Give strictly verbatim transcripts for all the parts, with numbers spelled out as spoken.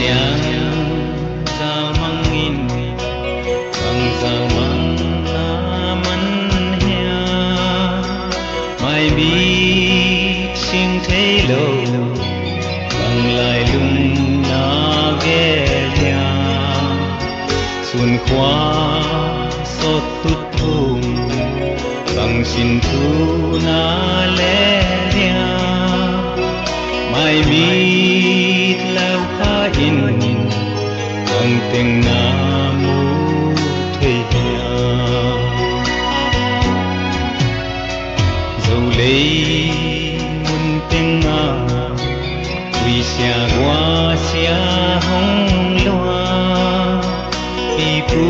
Hiang zalmang in bang zalmang na man hiam? Maimik sing thei lo bang lailung na gel hiam? Sunkhua sawt tut thum bang sin thu na lel hiam? Maimit lau pha in bang teng na mu thei hiam? Zo lei mun teng a, ui sia gua sia hong lua, pipu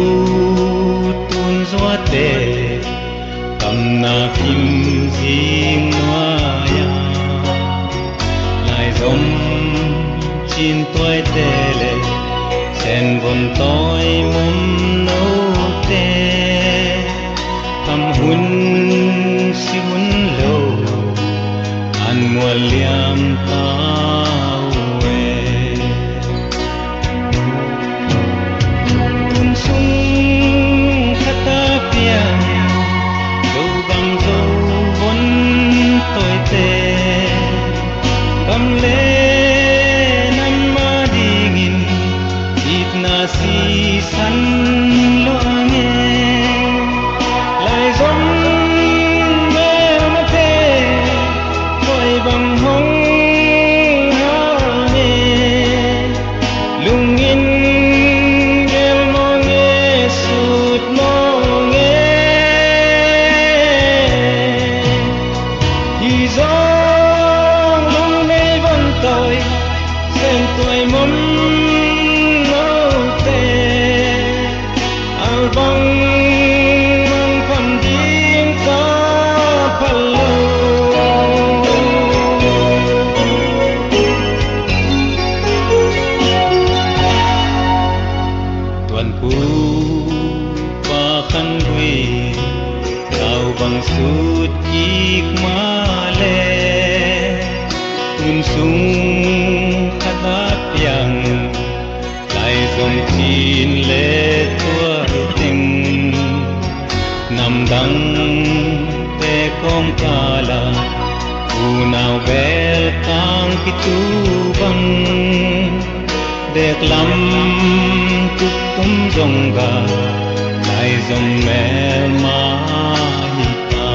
tun zuate, kamna kim zing nuai a, laizom cin tuaite le, senvon tawi mum note, tham hun si hun lo, an mual liam ta uh e. Tun sung khat a piang Zogam Zovon tawite, gam le nam a dingin itna sisan lua nge. Laizom melmate, koi bang hong hau nge? Lungin gel mawng e, sut mawng e. Hih zong lungdei vontawi, seng tuai mom note, albang mangpam ding ka phal lo. Tuanpu Pa Khan Gui, tau bang sut kik mah le, tun sung khat a piang laizom cin le tuaiteng, namdangte kawmkal a unau bel tang kitu bang, deklam tuktum zong ga laizom melma hi ta.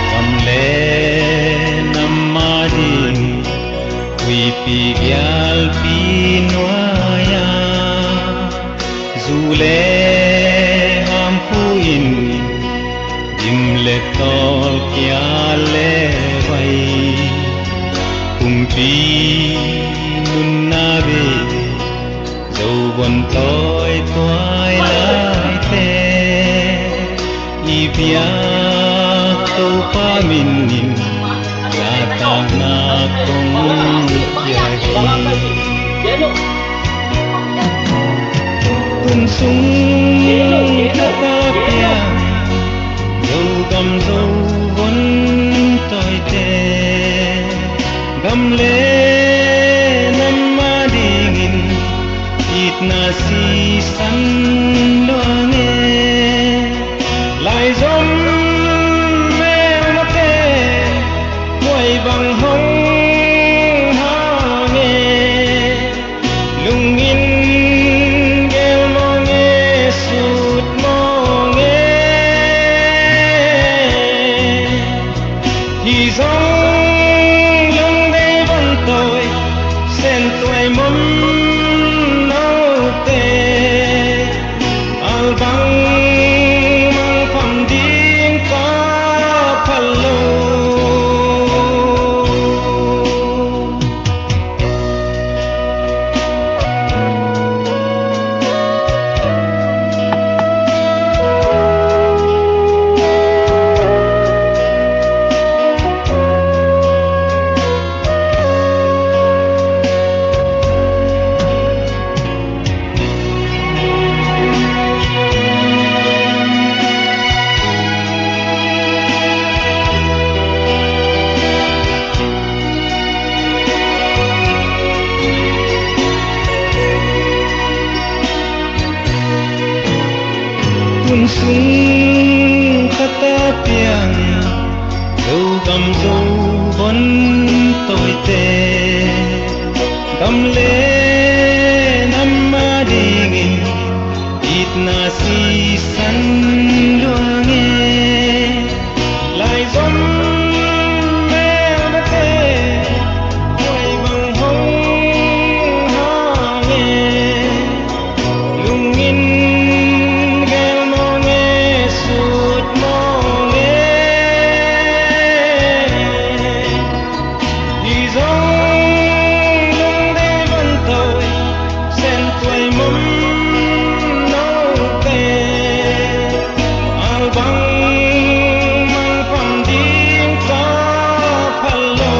Gam le nam a ding huipi gialpi nuai a, zu le hamphu in dim le tawl kia le vai, kumpi nunna bei Zovon tawituai laite, i biak Topa min in zahtakna kong pia hi. Tun sung khat a piang Zogam Zovon tawite, gam le nam a dingin itna sisan lua nge. Laizom melmate, koi bang hong hau nge? Lungin gel mawng e, sut mawng e. Hih zong lungdei bang Sung khat a piang Zogam Zovon tawite, gam le nam adingin itna sisan lua nge. Laizom melmate, koi bang hong hang e. Lungin gel mong e, sut mong e. Hi zong lungdei van toi, sen tuai mom note. Aubang mangpang ding ka phal lo.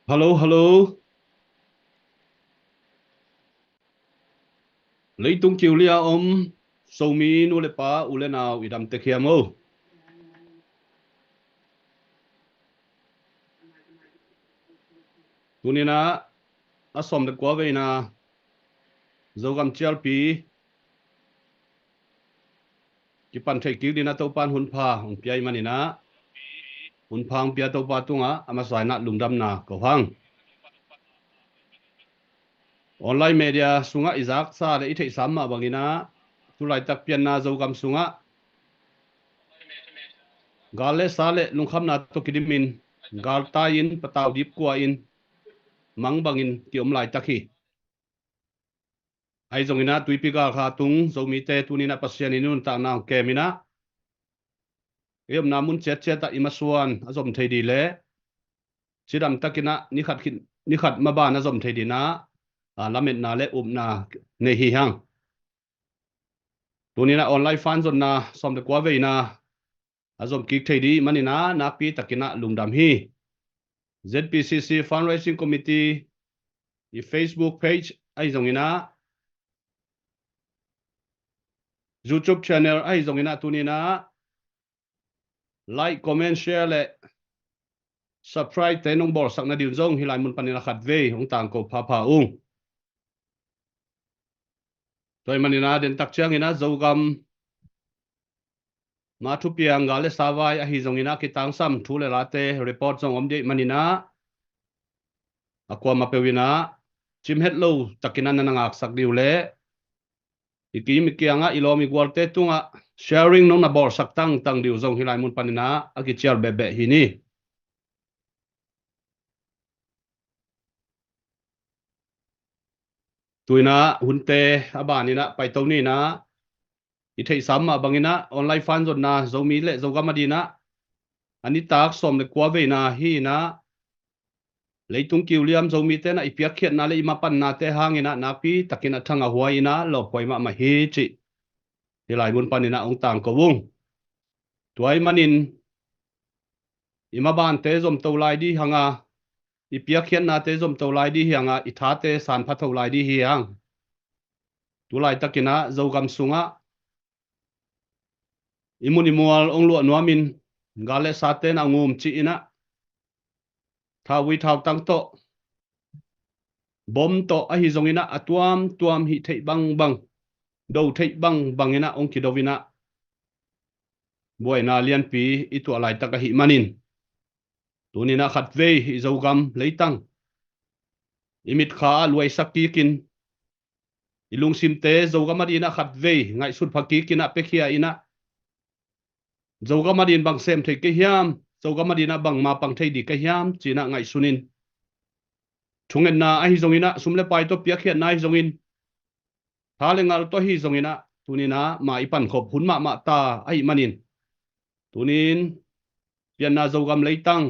Hello, hello. Leitung kiulia om Zomi nu le pa, u le nau, i dam tek hiam o? Tuninah a sawm le kua veina Zogam cialpi kipan theih kik dina Topan hun pha hong pia i maninah, hun pha hong pia Topa tungah a masa inah lungdamna ko hang. Online media sungah i zaksa le i theihsa mah banginah, tulaitak pianna Zogam sungah gal le sa le lungkhamna tawh kidimin, galtai-in patau dipkua in mang bangin kiom laitak hi. Ahi zonginah tuipi galkha tung Zomite tuninah Pasian in i nuntakna hong keminah, i omna mun ciatciatah i masuan a zom thei dih le cidamtakinah nikhat, nikhat maban a zom thei dinah, a, lametna le upna nei hi hang. Tuninah online fan zonna sawm le kua veina a zom kik thei dih maninah nakpi takinah lungdam hi. Z P C C Fundraising Committee i Facebook page ahi zonginah, YouTube channel ahi zonginah tuninah like, comment, share le subscribe te nong bawlsak nadin zong hih lai mun panin a khatvei hong tangko phapha ung. Tua i maninah dentak cianginah Zogam ma thupiang gal le sa vai ahi zonginah kitangsam thu le late report zong om dih maninah a kuama peuh inah cimhet lo takinah na na ngaksak dih uh le i kim i kiangah i lawm i gualte tungah sharing nong na bawlsak tangtang dih uh zong hih lai mun paninah a kicial behbeh hi ni. Tuinah hunte a baninah paito ninah i theihsa mah banginah online fan zonna Zomi le Zogam adinah a nitak sawm le kua veina hi inah, leitung kiuliam Zomite na i piakkhiatna le i mapannate hanginah nakpi takin a thang a huai inah lawphuai mahmah hi cih hih lai mun paninah hong tangko ung. Tua i manin i mabante zomto lai dih hanga, i piakkhiatnate zomto lai dih hi hanga, i thate sanphatho lai dih hi hang. Tulaitakinah Zogam sungah i mun i mual hong luah nuamin gal le saten a ngum cih inah thauvui thautang tawh, bom tawh ahi zonginah a tuamtuam hih theih bangbang, do theih bangbang inah hong kido inah buaina lianpi i tuah laitak ahih manin tuninah khatvei i Zogam leitang i mitkha ah luaisak kikin, i lungsimte Zogam adinah khatvei ngaihsut pha kikinah piakhia inah, Zogam adin bang sem thei kei hiam, Zogam adinah bangma pang thei dih kei hiam cinah ngaihsunin, thungetna ahi zonginah, sum le pai tawh piakkhiatna ahi zongin, tha le ngal tawh ahi zonginah tuninah ma i pankhop hun mahmah ta ahih manin tunin pianna Zogam leitang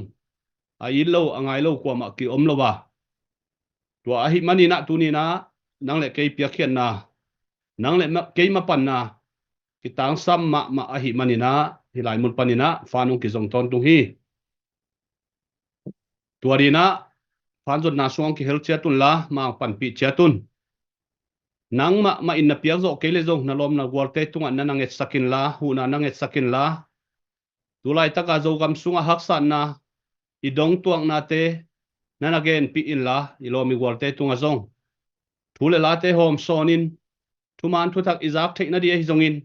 a it lo a ngai lo kuamah kiom lo a. Tua ahih maninah tuninah nang le kei piakkhiatna, nang le ma-, kei mapanna kitangsam mahmah ahih maninah hih lai mun paninah fan hong kizong tawntung hi. Tua dinah phanzotna sungah hong kihel ciat unla, ma hong panpih ciat un. Nangmah mah in na piak zawh kei leh zong na lawm na gualte tungah na na ngetsak inla, huhna na ngetsak inla, tu laitaka Zogam sungah haksatna, i dongtuaknate na na genpih inla, i lawm i gualte tungah zong thu le late hawm sawnin, thuman thuthak i zak theih nading ahi zongin,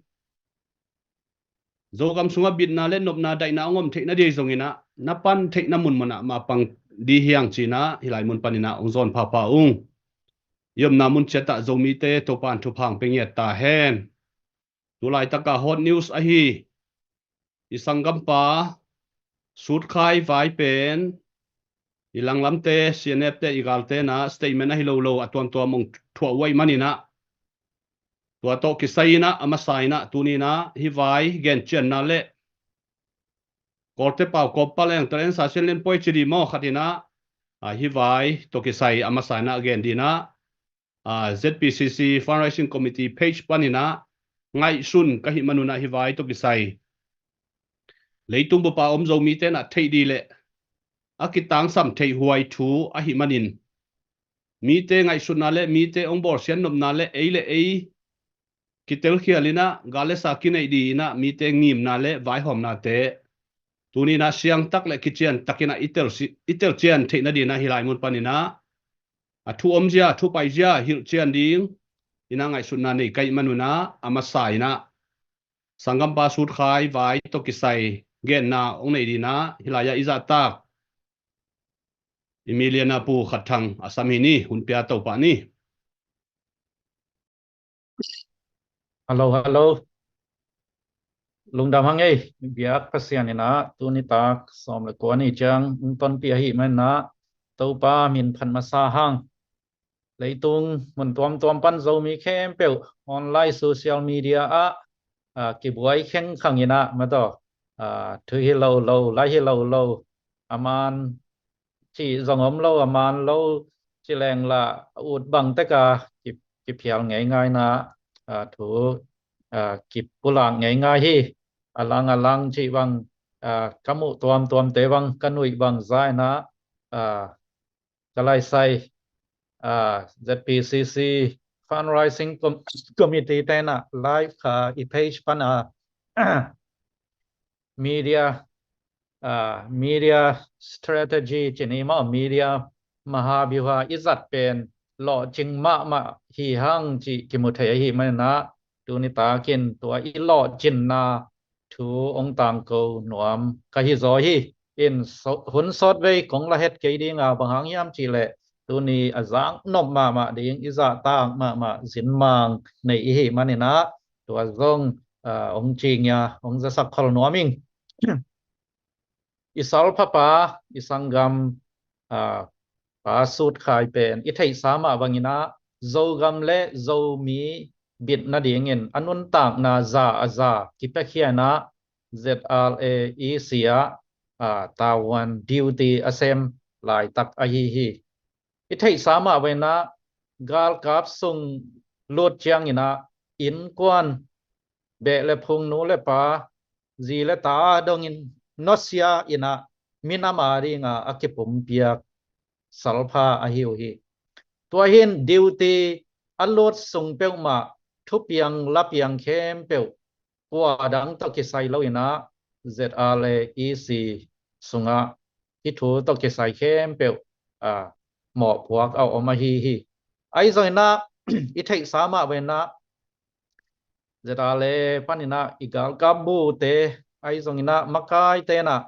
Zogam sungah bitna le nopna daihna hong om theih nading ahi zongin ah, na pan theihna munmunah mah pang dih hi hang ci-in ah, hih lai mun panin ah hong zawn phapha ung. I omna mun ciatah Zomite Topa'n thupha hong pia ngiat ta hen. Tu laitaka hot news ahi, i sanggampa Sutkhai vai pen, i langlamte, C N F te, i galte in ah statement ahi lo lo a tuamtuam hong thuah uh ahih manin ah, tua tawh kisai in ah, a masa in ah, tuni in ah hih vai gen cianna le Kawlte pau Kawpaleng talen sa sian len poi ci ding maw, khat in ah, ah, hih vai tawh kisai a masa in ah gen ding in ah, ah, Z P C C Fundraising Committee page panin ah ngaihsun ka hih manun ah hih vai tawh kisai leitung bupa om Zomite in ah theih ding le a kitangsam theih huai thu ahih manin, mite ngaihsutna le mite hong bawlsiat nopna le ei le ei kitelkhial in ah, gal le sa kineih ding in ah, mite ngimna le vaihawmnate tuni in ah siangtak le kiciantak in ah i tel si-, i telcian theih nading in ah hih lai mun panin ah, a thu omzia, thu paizia hilhcian ding in ah ngaihsutna nei ka hih manun ah, a masa in ah sanggampa Sutkhai vai tawh kisai genna hong nei ding in ah, hih lai-ah i zahtak i millionaire pu Khat Thang a sam hi ni, hun pia to pah ni. Hello, hello. Lungdam hang ei, biak Pasian in ah, tuni tak sawm le kua ni ciang hong tonpih ahih manin ah, Topa min phat masa hang. Leitung mun tuamtuam pan Zomi khempeuh online social media ah, ah, kibuai khengkhang in ah, mataw, ah, thu hi lo lo, la hi lo lo, a man cih zong om lo, a man lo cih leng lah a ut bang tek a ki, kiphial ngeingai in ah, ah, thu, ah, kipulak ngeingai hi. A lang a lang cih bang, ah, ka muh tuamtuamte bang, ka nuih bang za in ah, ah, ka lai sai, ah, Z P C C Fundraising Com-, Committee te in ah live kha i page pan a media, ah, media strategy ci ni maw, media mahabyuha i zat pen lawhcing mahmah hi hang cih kimu thei ahih manin ah, tuni takin tua i lawhcinna thu hong tangko nuam ka hi zaw hi. In so-, hun sawtvei kong la het kei ding a, bang hang hiam cih leh tuni a zak nop mahmah ding, i zahtak mahmah zinmang nei i hih manin ah, tua zong, ah, hong cing ia, hong zasak khol nuam ing. I salphapa, i sanggam, ah, pa Sutkhai pen i theihsa mah bangin ah, Zogam le Zomi bit nadingin a nuntakna za a za kipiakhia in ah, Z R A E C ah, ah, tavuan duty a sem laitak ahi hi. I theihsa mah bangin ah, galkap sung lut ciangin ah, innkuan, beh le phung, nu le pa, zi le ta dongin nusia in ah, minam a ding a a kipumpiak salpha ahi uh hi. Tua hi in duty a lut sung peuhmah thupiang lapiang khempeuh kua dang tawh kisai lo in ah, Z R A E C sungah hih thu tawh kisai khempeuh, ah, mawhpuak a om ahi hi. Ahi zongin ah, i theihsa mah bangin ah, Z R A panin ah i galkap bute, ahi zongin ah makaite in ah,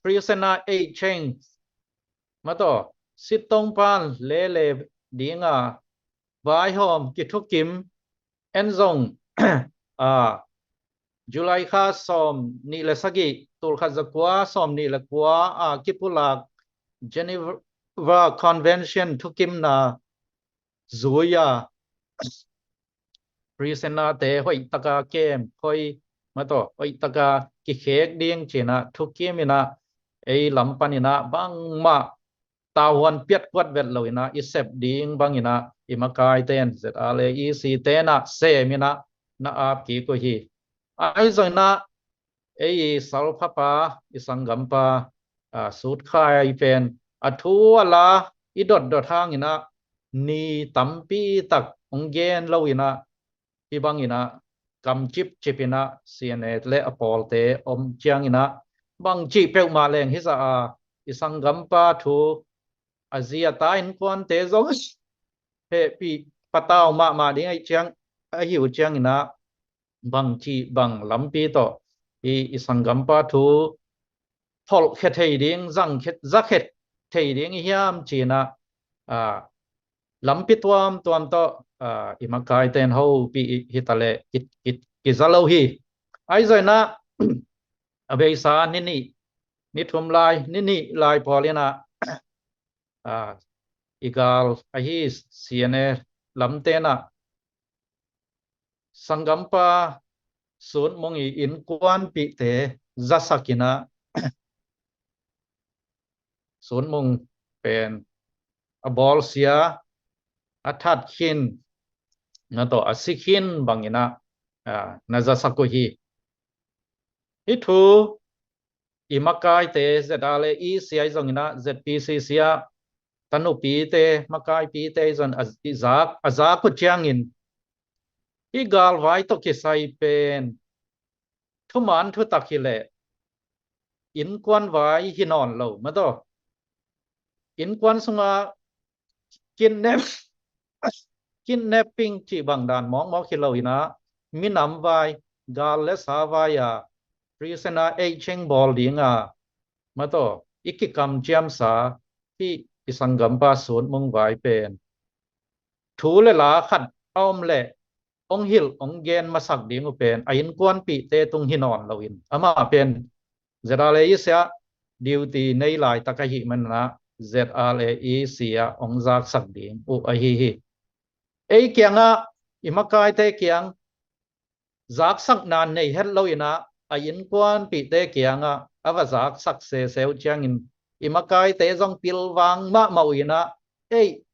prisoner exchange, mataw, sittong pan lele ding a vaihawm kithukim, en zong, ah, July kha sawm nih le sagih, tul khat za kua sawm nih le kua a kipulak Geneva Convention thukimna zui a, prisoner te hoih taka kem khoi, mataw, hoih taka kikhek ding ci in ah thukim in ah, ei lam panin ah bangmah tavuan piatkuat vet lo in ah i sep ding bangin ah, i makaite in, Z R A E C te in ah sem in ah na ap kik uh hi. Ahi zongin ah, ei i salphapa, i sanggampa, ah, Sutkhai pen, a thu a la i dotdot hangin ah ni tampi tak hong gen lo in ah, hih bangin ah kamcipcip in ah C N A le a pawlte om ciangin ah bang cih peuhmah leng hi zah a, i sanggampa thu a zi a ta innkuante zong hehpih patau mahmah ding ahi ciang, ahi uh ciangin ah bang cih bang lampi tawh i, i sanggampa thu pholhkhia thei ding, zangkhia, zakhia thei ding i hiam ci-in ah, ah, lampi tuamtuam tawh, ah, i makaite in hopih hi ta leh ki, ki, kiza lo hi. Ahi zongin ah a beisa ni nih, ni thum lai, ni nih lai pawl in ah, ah, i gal ahi C N A lamte in ah sanggampa Sut Mung i innkuanpihte zasak in ah, Sut Mung pen a bawlsia, a that khin, na tawh a si khin bangin ah, ah, na zasak uh hi. Hih thu i makaite Z R A E C ah zongin ah, Z P C C ah tanupite, makaipite zong a, i zak, a zak uh ciangin, hih galvai tawh kisai pen thuman thutak hi leh innkuan vai hi nawn lo, mataw. Innkuan sungah kidnap, kidnapping cih bang dan mawkmawk hi lo in ah, minam vai, gal le sa vai a prisoner exchange bawl ding a, mataw, i kikamciamsa hih i sanggampa Sut Mung vai pen thu le la khat a om leh hong hilh hong gen masak ding uh pen a innkuanpihte tung hi nawn lo in, amah pen Z R A E C ah duty nei laitak ahih manin ah Z R A E C ah hong zaksak ding uh ahi hi. Ei kiangah, i makaite kiang zaksakna nei het lo in ah, a innkuanpihte kiangah a va zaksak sese uh ciangin, i makaite zong pilvang mahmah uh in ah, ei,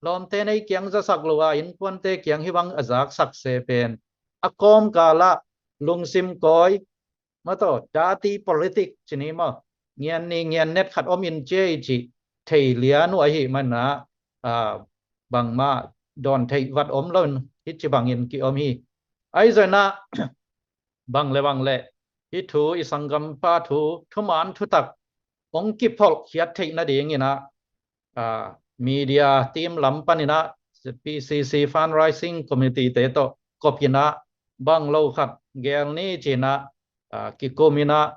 lawmte nei kiang zasak lo a, innkuante kiang hih bang a zaksak se pen a kawmkal ah lungsim kawi, mataw, dirty politic ci ni maw, ngian ni ngian net khat om in ci ei cih thei lian uh ahih manin ah, ah, bangmah dawn theih vat om lo in hih ci bangin ki-om hi. Ahi zongin ah bang le bang le hih thu, i sanggampa thu thuman thutak hong kipholhkhiat theih nadingin ah, ah, media team lam panin ah, P C C fundraising committee te tawh kop in ah, bang lo khat gel ni ci-in ah, ah, kikum in ah,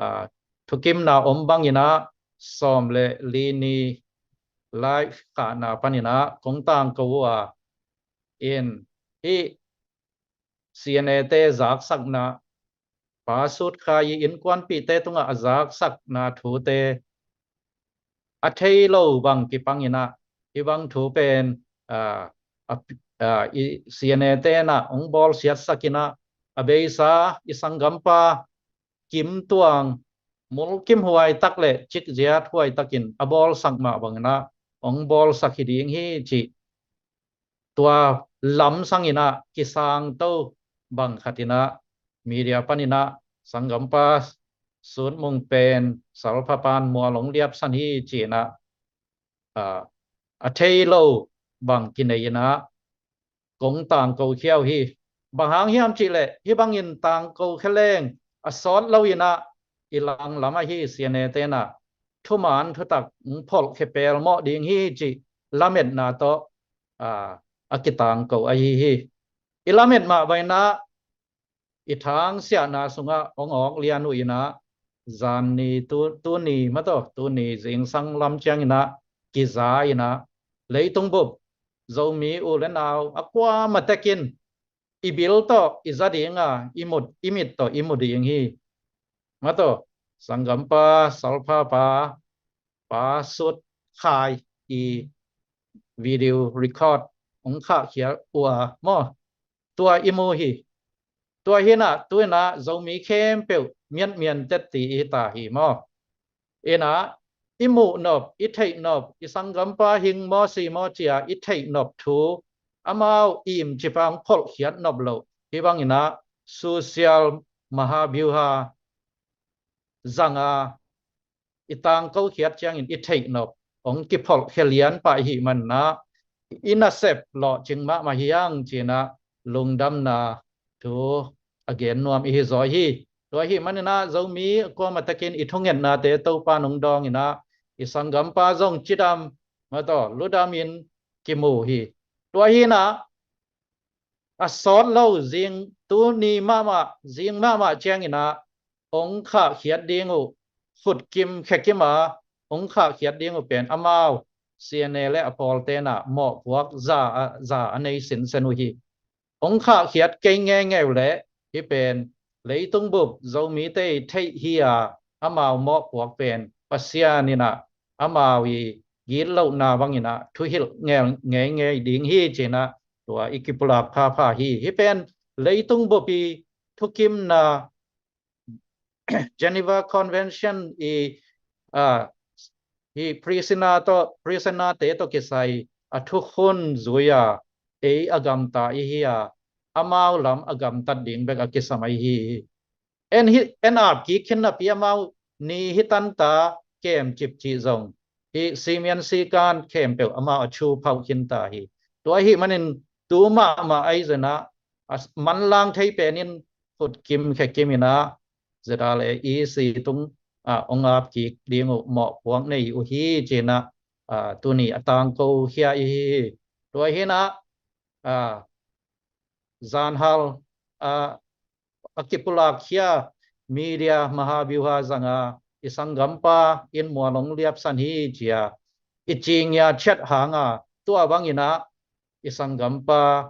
ah, thukimna om bangin ah, sawm le li ni live khahna panin ah kong tangko uh a, in hih C N A te zaksakna, Pa Sut Khai i innkuanpihte tungah a zaksakna thute a thei lo bang kipang in ah, hih bang thu pen, ah, a, ah, i C N A te in ah hong bawlsiatsak in ah, a beisa i sanggampa Kim Tuang, mulkimhuai tak le cikziathuai takin a bawlsak mah bangin ah hong bawlsak hi ding hi cih tua lamsang in ah kisangto bang khat in ah, media panin ah, sanggampa Sut Mung pen salphapan mual hong liapsan hi ci-in ah, ah, a thei lo bang kinei in ah kong tangko khia uh hi. Bang hang hiam cih leh, hih bangin tangko khia leng a sawt lo in ah, i langlam ahi C N A te in ah thuman thutak hong pholhkhia pelmawh ding hi cih lametna tawh, ah, a kitangko ahi hi. I lamet mah bangin ah, i thangsiahna sungah hong awk lian uh in ah, zan ni tu, tuni, mataw, tuni zingsang lam ciangin ah kiza in ah, leitung bup Zomi u le nau a kuamah tek in i bil tawh i za ding a, i mut, i mit tawh i mu ding hi. Mataw, sanggampa salphapa Pa Sut Khai i video record hong khahkhia uh a maw, tua i mu hi. Tua hi in ah, tu in ah Zomi khempeuh miatmian tetti i hi ta hi maw. In ah, i muh nop, i theih nop, i sanggampa hing maw si maw ci-a i theih nop thu, amau imcip a hong pholhkhiat nop loh, hih bangin ah social mahabyuha zang a, i tangko khiat ciangin i theih nop hong kipholh khia lian pah i hih manin ah i nasep lawhcing mahmah hi hang ci-in ah lungdamna thu a gen nuam i hi zaw hi. Tua ahih manin ah Zomi kuamah takin i thungetnate Topa in hong dawngin ah i sanggampa zong cidam, mataw, ludamin kimu hi. Tua hi-in ah a sawt lo zing, tuni mahmah, zing mahmah ciangin ah hong khahkhiat ding uh, khutkim khekim a hong khahkhiat ding uh pen amau C N A le a pawlte'n ah mawhpuak za a, za a nei sinsen uh hi. Hong khahkhiat kei ngeingei uh leh hih pen leitung bup Zomite i theih hi a, amau mawhpuak pen Pasian in ah amau i gitlohna bangin ah thuhilh ngel ngeingei ding hi ci-in ah tua i kipulak phapha hi. Hih pen leitung bup i thukimna, Geneva Convention i, ah, hi prisoner tawh, prisoner-te tawh kisai a thukhun zui a, ei a gamta i hi a, amau lam a gamtat ding bek a kisam ahi hi. En hi, en ap kik khin napi amau ni hi tanta kem cipcih zong hi, simian sikan khempeuh amau a thu phauh khin ta hi. Tua ahih manin tu mahmah ahi zongin ah a manlang thei penin khutkim khekim in ah Z R A E C tung ah hong ap kik ding uh mawhpuak nei uh hi ci-in ah, ah, tuni a tangko khia i hi hi. Tua hi-in ah, ah, zanhal, ah, a kipulak khia media Mahavyuha zanga i sanggampa in mual hong liapsan hi ci-a i ci ngia ciat hanga tua bangin ah i sanggampa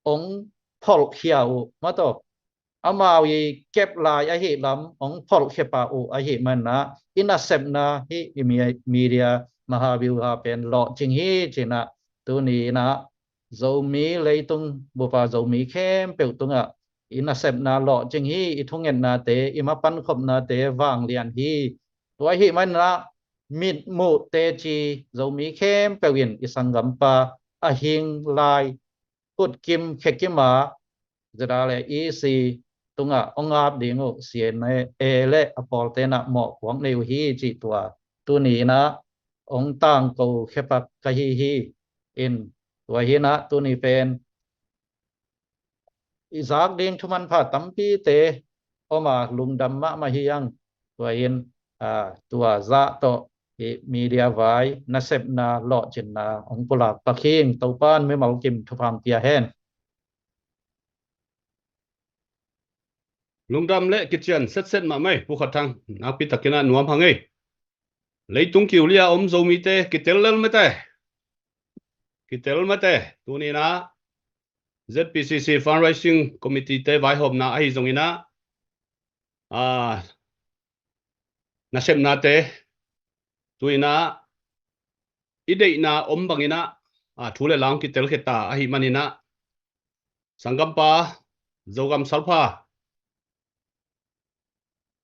hong pholh khia uh, mataw, amau i kep lai ahih lam hong pholh khia pah uh ahih manin ah i nasepna hih i mi-, media Mahavyuha pen lawhcing hi ci-in ah tuni in ah Zomi leitung bup a Zomi khempeuh tungah i nasepna lawhcing hi, i thungetnate, i mapankhopnate vanglian hi. Tua ahih manin ah mitmuh teci Zomi khempeuh in i sanggampa a hing lai khutkim khekim a Z R A E C tungah hong ap ding uh C N A le a pawlte'n ah mawhpuak nei uh hi cih tua tuni in ah hong tangko khia pak ka hi hi. In tua hi-in ah tuni pen i zak ding thumanpha tampite om a lungdam mahmah hi hang. Tua hi-in, ah, tua zah tawh i media vai nasepna lawhcinna hong pulak pak hi ing. Topa'n mimal kim thupha pia hen. Lungdam le kician setset mahmah ei, Pu Khat Thang, nakpi takin ah nuam hang ei. Leitung kiu li-a om Zomite kitel lel mate. Kitel mate. Tuni in ah Z P C C Fundraising Committee-te vaihawmna ahi zongin ah, ah, nasepnate tu-in ah i deihna om bangin ah, ah, thu le la hong kitel khia ta ahih manin ah sanggampa Zogam Salpha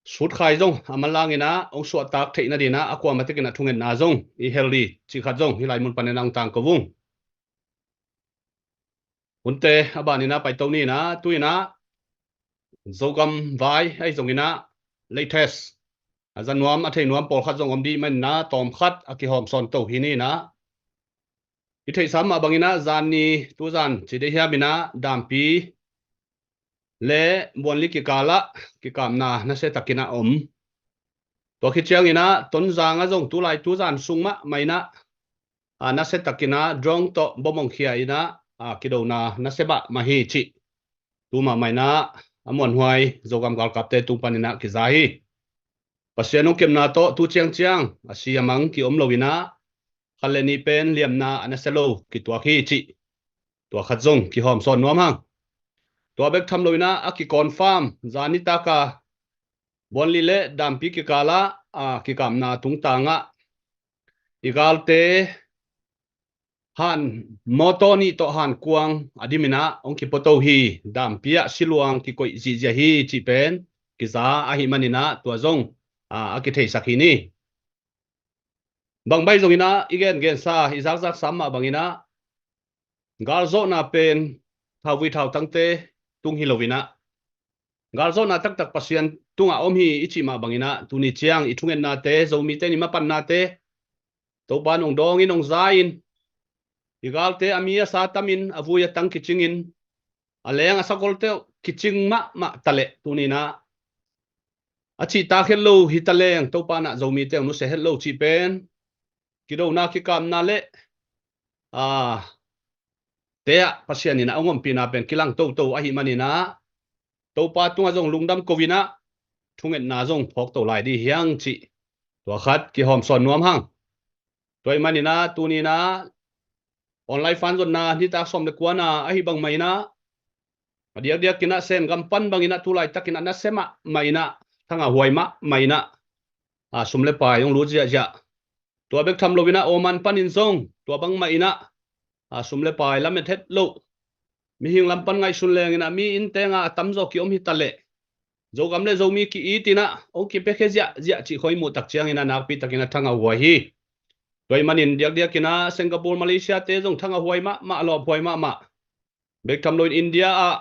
Sutkhai zong a manlangin ah hong suahtak theih nadingin ah a kuamah takin ah thungetna zong i hel hi cih khat zong hih lai mun panin ah hong tangko ung. Hunte, a banin ah paito ni in ah, tu-in ah Zogam vai ahi zongin ah latest a za nuam a thei nuam pawlkhat zong om dih manin ah tawmkhat a kihawm sawnto hi ni in ah, i theihsa mah bangin ah zan ni, tuzan ci dih hiam in ah Dampi le Buanli kikal ah kikapna nasia takin ah om. Tua khit ciangin ah Tonzang ah zong tulai tuzan sung mahmah in ah, ah, nasia takin ah drone tawh bom hong khia in ah, ah, kidona nasia mahmah hi cih tu mahmah in ah a muanhuai Zogam galkapte tung panin ah kiza hi. Pasian hong kepna tawh tu ciangciang a si a mang ki-om lo in ah khat le nih pen liamna a nasia lo kituak hi cih tua khat zong kihawm sawn nuam hang. Tua bek tham lo in ah a ki-confirm zan nitak a Buanli le Dampi kikal ah, ah, kikapna tungtang ah i galte han mawtaw nih tawh hankuang a dim in ah hong kipuato hi, Dampi ah siluang kikoih zihziah hi cih pen kiza ahih manin ah tua zong, ah, a kitheisak hi ni. Bang bang zongin ah i gengensa, i zakzaksa mah bangin ah galzawhna pen thauvui thautangte tung hi lo in ah Galzawhna taktak Pasian tungah om hi i cih mah bangin ah, tuni ciang i thungetnate, Zomite in i mapannate Topa in hong dawngin hong za-in, i galte a mi a sa tamin, a vui a tang kicingin, a leng a sakolte uh kicing mahmah taleh, tuni-in ah a cihtak het lo hi taleng, Topa in ah Zomite hong nusia het lo cih pen kidona, kikamna le, a, te ah Pasian in ah hong ompihna pen kilang toto ahih manin ah, Topa tungah zong lungdam ko-in ah, thungetna zong phawk to lai dih hi hang cih, tua khat kihawmsawn nuam hang. Tua ahih manin ah, tuni-in ah online fan zonna nitak sawm le kuana ahih bang mah in ah, a diakdiakin ah Sen gam pan bangin ah tu laitakin ah nasia mahmah in ah, thangahhuai mahmah in ah, a, sum le pai hong lut ziahziah. Tua bek tham loin ah Oman panin zong tua bangmah in ah, a, sum le pai lamet het loh, mihing lam pan ngaihsun leng in ah mi inn teng ah a tamzaw ki-om hi taleh, Zogam le Zomi ki-it in ah hong kipiakhia ziahziah cih khawng i muh tak ciangin ah nakpi takin ah thangahhuai hi. Tua ahih manin diakdiakin ah Singapore, Malaysia te zong thangahhuai mahmah, lawphuai mahmah. Bek tham loin India ah,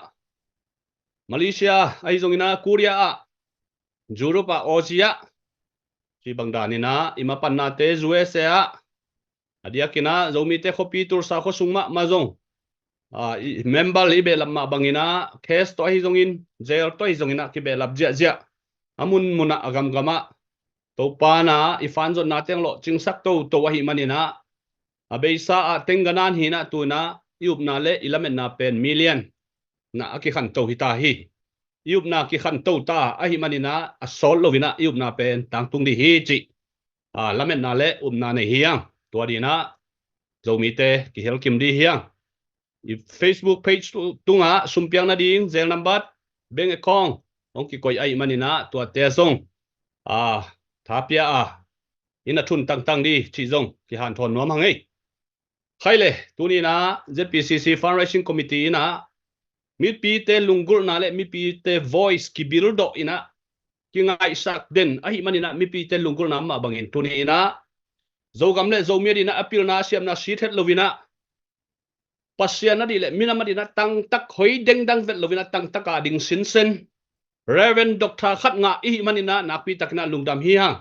Malaysia ahi zongin ah, Korea ah, Europe ah, Aussie ah, cih bang danin ah i mapannate U S A ah, a diakin ah Zomite khuapi Tulsa khua sung mahmah zong, a, i member i behlap mah bangin ah, case tawh ahi zongin, jail tawh ahi zongin ah kibehlap ziahziah, a munmun ah, a gamgam ah, Topa in ah i fan zonna teng lawhcingsak toto ahih manin ah, a beisa ah teng ganan hi-in ah, tu-in ah i upna le i lametna pen million in ah a kikhanto hi ta hi. I upna kikhanto ta ahih manin ah, a sawt loin ah i upna pen tangtung dih hi cih, a, lametna le upna nei hi hang. Tua dingin ah Zomite kihel kim dih hi hang. I Facebook page tu-, tungah sumpiak nading Zelle number, bank account hong kikoih ahih manin ah, tuate zong, a, tha pia a, i na thun tangtang dih cih zong kihanthawn nuam hang ei. Khaile, tuni-in ah Z P C C Fundraising Committee in ah mipite lunggulhna le mipite voice kibildoh in ah, kingaihsak den ahih manin ah, mipite lunggulhna mah bangin tuni-in ah Zogam le Zomi adingin ah a pilna a siamna sit het loin ah, Pasian ading le minam adingin ah tangtak, hoi dengdang vet loin ah tangtak a ding sinsen Reverend Doctor khat ngah i hih manin ah nakpi takin ah lungdam hi hang.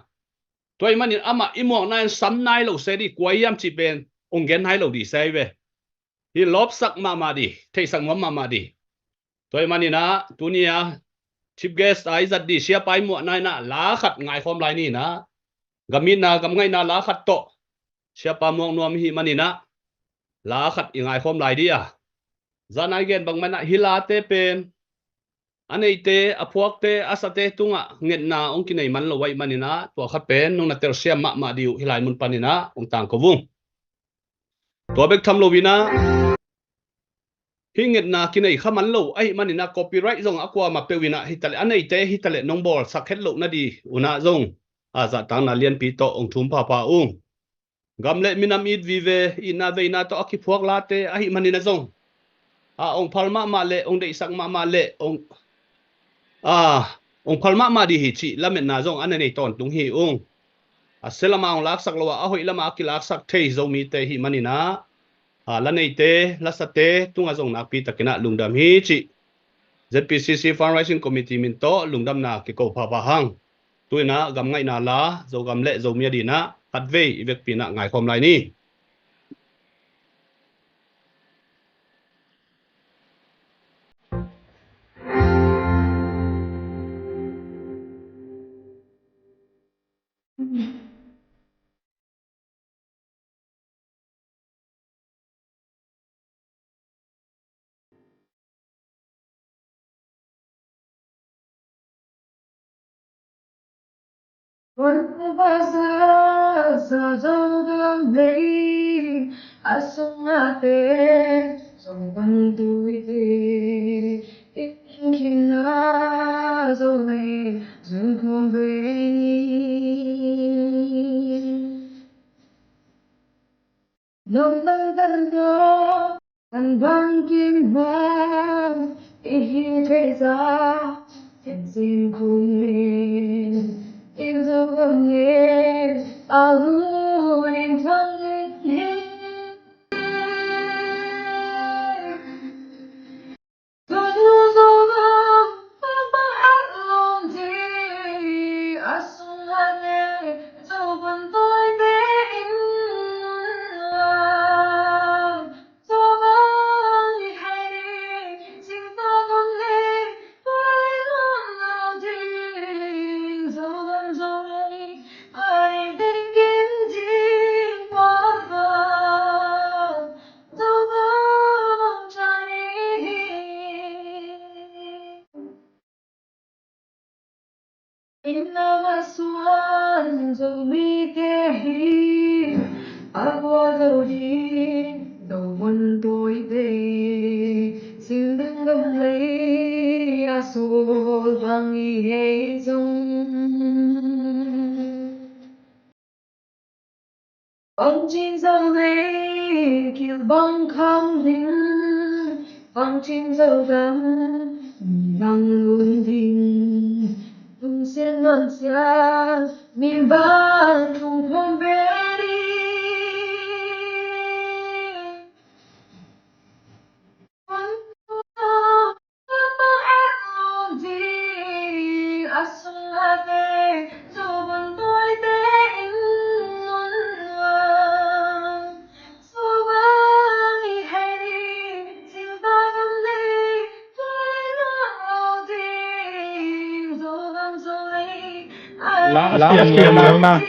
Tua ahih manin amah i muak nai-in sam nai lo se dih, kua hiam cih pen hong gen nai lo dih se hi ve. Hih lawpsak mahmah dih, theihsak nuam mahmah dih. Tua ahih manin ah tuni a chief guest a i zat dih Siapa i muak nai-in ah la khat ngaikhawm lai ni in ah, gam itna, gam ngaihna la khat tawh Siapa muak nuam i hih manin ah la khat i ngaikhawm lai dih a. Zan a i gen bang manin ah hih late pen a neite, a phuakte, a sate tungah ngetna hong kinei man lo ahih manin ah, tua khat pen nong na telsiam mahmah dih uh hih lai mun panin ah hong tangko ung. Tua bek tham loin ah, hih ngetna kinei kha man lo ahih manin ah, copyright zong a kuamah peuh in ah hi taleh, a neite hi taleh nong bawlsak het loh nadih un ah zong, a, zahtakna lianpi tawh hong thum phapha ung. Gam le minam it vive, itna veina tawh a kiphuak late ahih manin ah zong, a, hong phal mahmah leh, hong deihsak mahmah leh, hong, a, hong phal mahmah dih hi cih lametna zong a na nei tawntung hi ung. A sia lamah hong laksak lo a, a hoih lamah a kilaksak thei Zomite i hih manin ah, a, la neite, la sate tungah zong nakpi takin ah lungdam hi cih Z P C C Fundraising Committee min tawh lungdamna kiko phapha hang. Tu-in ah gam ngaihna la, Zogam le Zomi adingin ah khatvei i vekpi in ah ngaikhawm lai ni. Inn a suan Zomite hi a gualzo ding Zovun tawite, Xindan gam lei a sulvang i hei zong. Pangcin Zolei kilbang kham ding, Pangcin Zogam bang lun ding, lungsiat nuamsiat mi bang lungkham ve ding. La, la, la, la.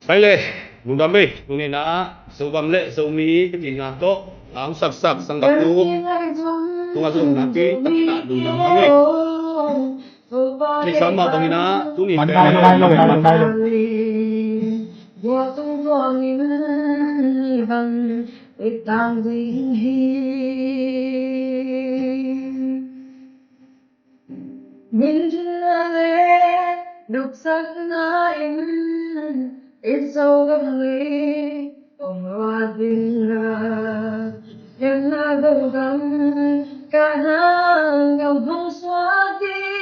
Pai le, lungdam ei, tuni-in ah Zogam le Zomi kicihna tawh a hong saksak sanggam nu tungah zong nakpi takin ah lungdam hang ei. Ni sam mah bangin ah tuni pen Minthang ding hi. Minthang le duksakna in i Zogam le hong ruat ding a, hemna Zogam kahna gam hong suak ding.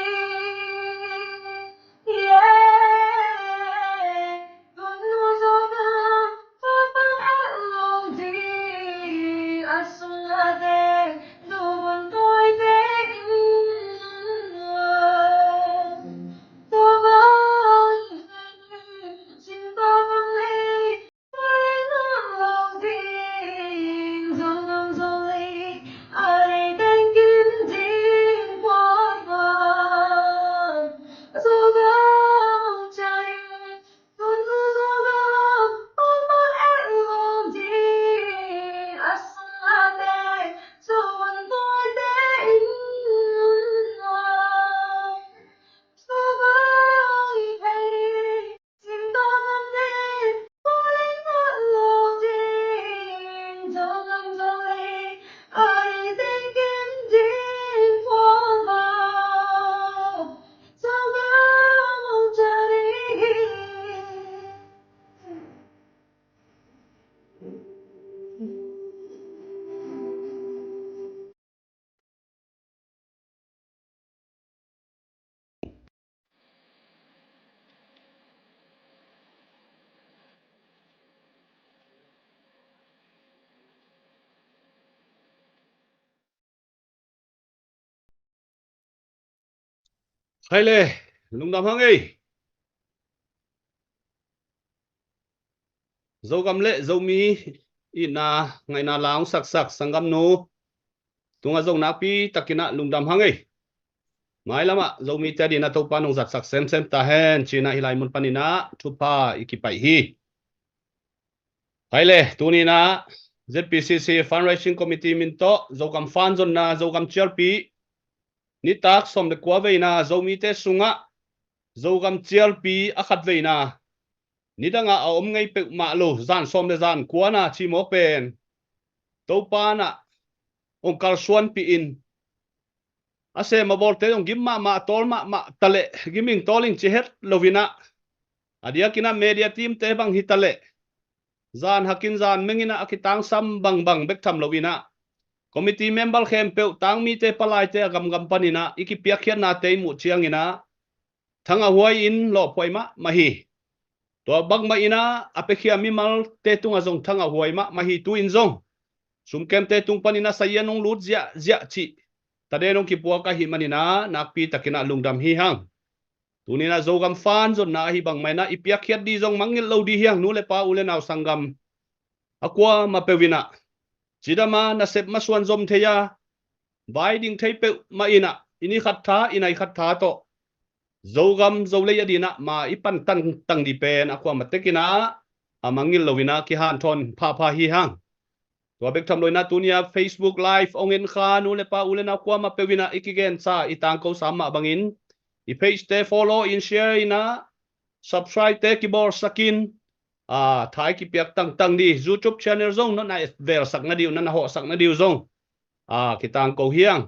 Khai le, lungdam hang ei. Zogam le Zomi itna ngaihna la hong saksak sanggam nu tungah zong nakpi takin ah lungdam hang ei. Mailamah Zomite adingin ah Topa nong zatsak semsem ta hen ci-in ah hih lai mun panin ah thupha i kipaih hi. Hai le, tuni-in ah Z P C C Fundraising Committee min tawh Zogam Fund zonna Zogam Cialpi nitak sawm le kua veina Zomite sungah Zogam Cialpi a khat veina nidangah a om ngei peuhmah lo zan sawm le zan kuana cimawk pen Topa in ah hong kalsuanpih in a sem a bawlte zong gim mahmah a tawl mahmah taleh gim ing tawl ing ci het loin ah a diakin ah media teamte bang hi taleh zan hakin zan mengin ah a kitangsam bangbang bek tham loin ah committee member khempeuh tangmite palaite a gamgam panin ah i kipiakkhiatnate i muh ciangin ah thangahhuai in lawphuai mahmah hi. Tua bangmah in ah a piakhia mimalte tungah zong thangahhuai mahmah hi. Tu-in zong sumkemte tung panin ah sazian hong lut ziahziah cih taden hong kipuak ahih manin ah nakpi takin ah lungdam hi hang. Tuni-in ah Zogam Fund zonna ahi bangmah in ah i piakkhiat ding zong mangngilh lo ding hi hang. Nu le pa, u le nau, sanggam a kuamah peuh in ah cidam a nasep masuan zom thei a vai ding thei peuhmah in ah, i ni khat tha, i nai khat tha tawh Zogam Zolei a ding ah ma i pan tangtang ding pen a kuamah tek in ah a mangngilh lo in ah kihanthawn phapha hi hang. Tua bek tham lo in ah tuni a Facebook Live hong en kha nu le pa, u le nau kuamah peuh in ah i kigensa, i tangko sam mah bangin i page te follow in, share in ah, subscribe te kibawlsak in, a, tha i kipiak tangtang ding. YouTube channel zong na na velsak na ding uh, na na hawhsak na ding uh zong a, kitangko hi hang.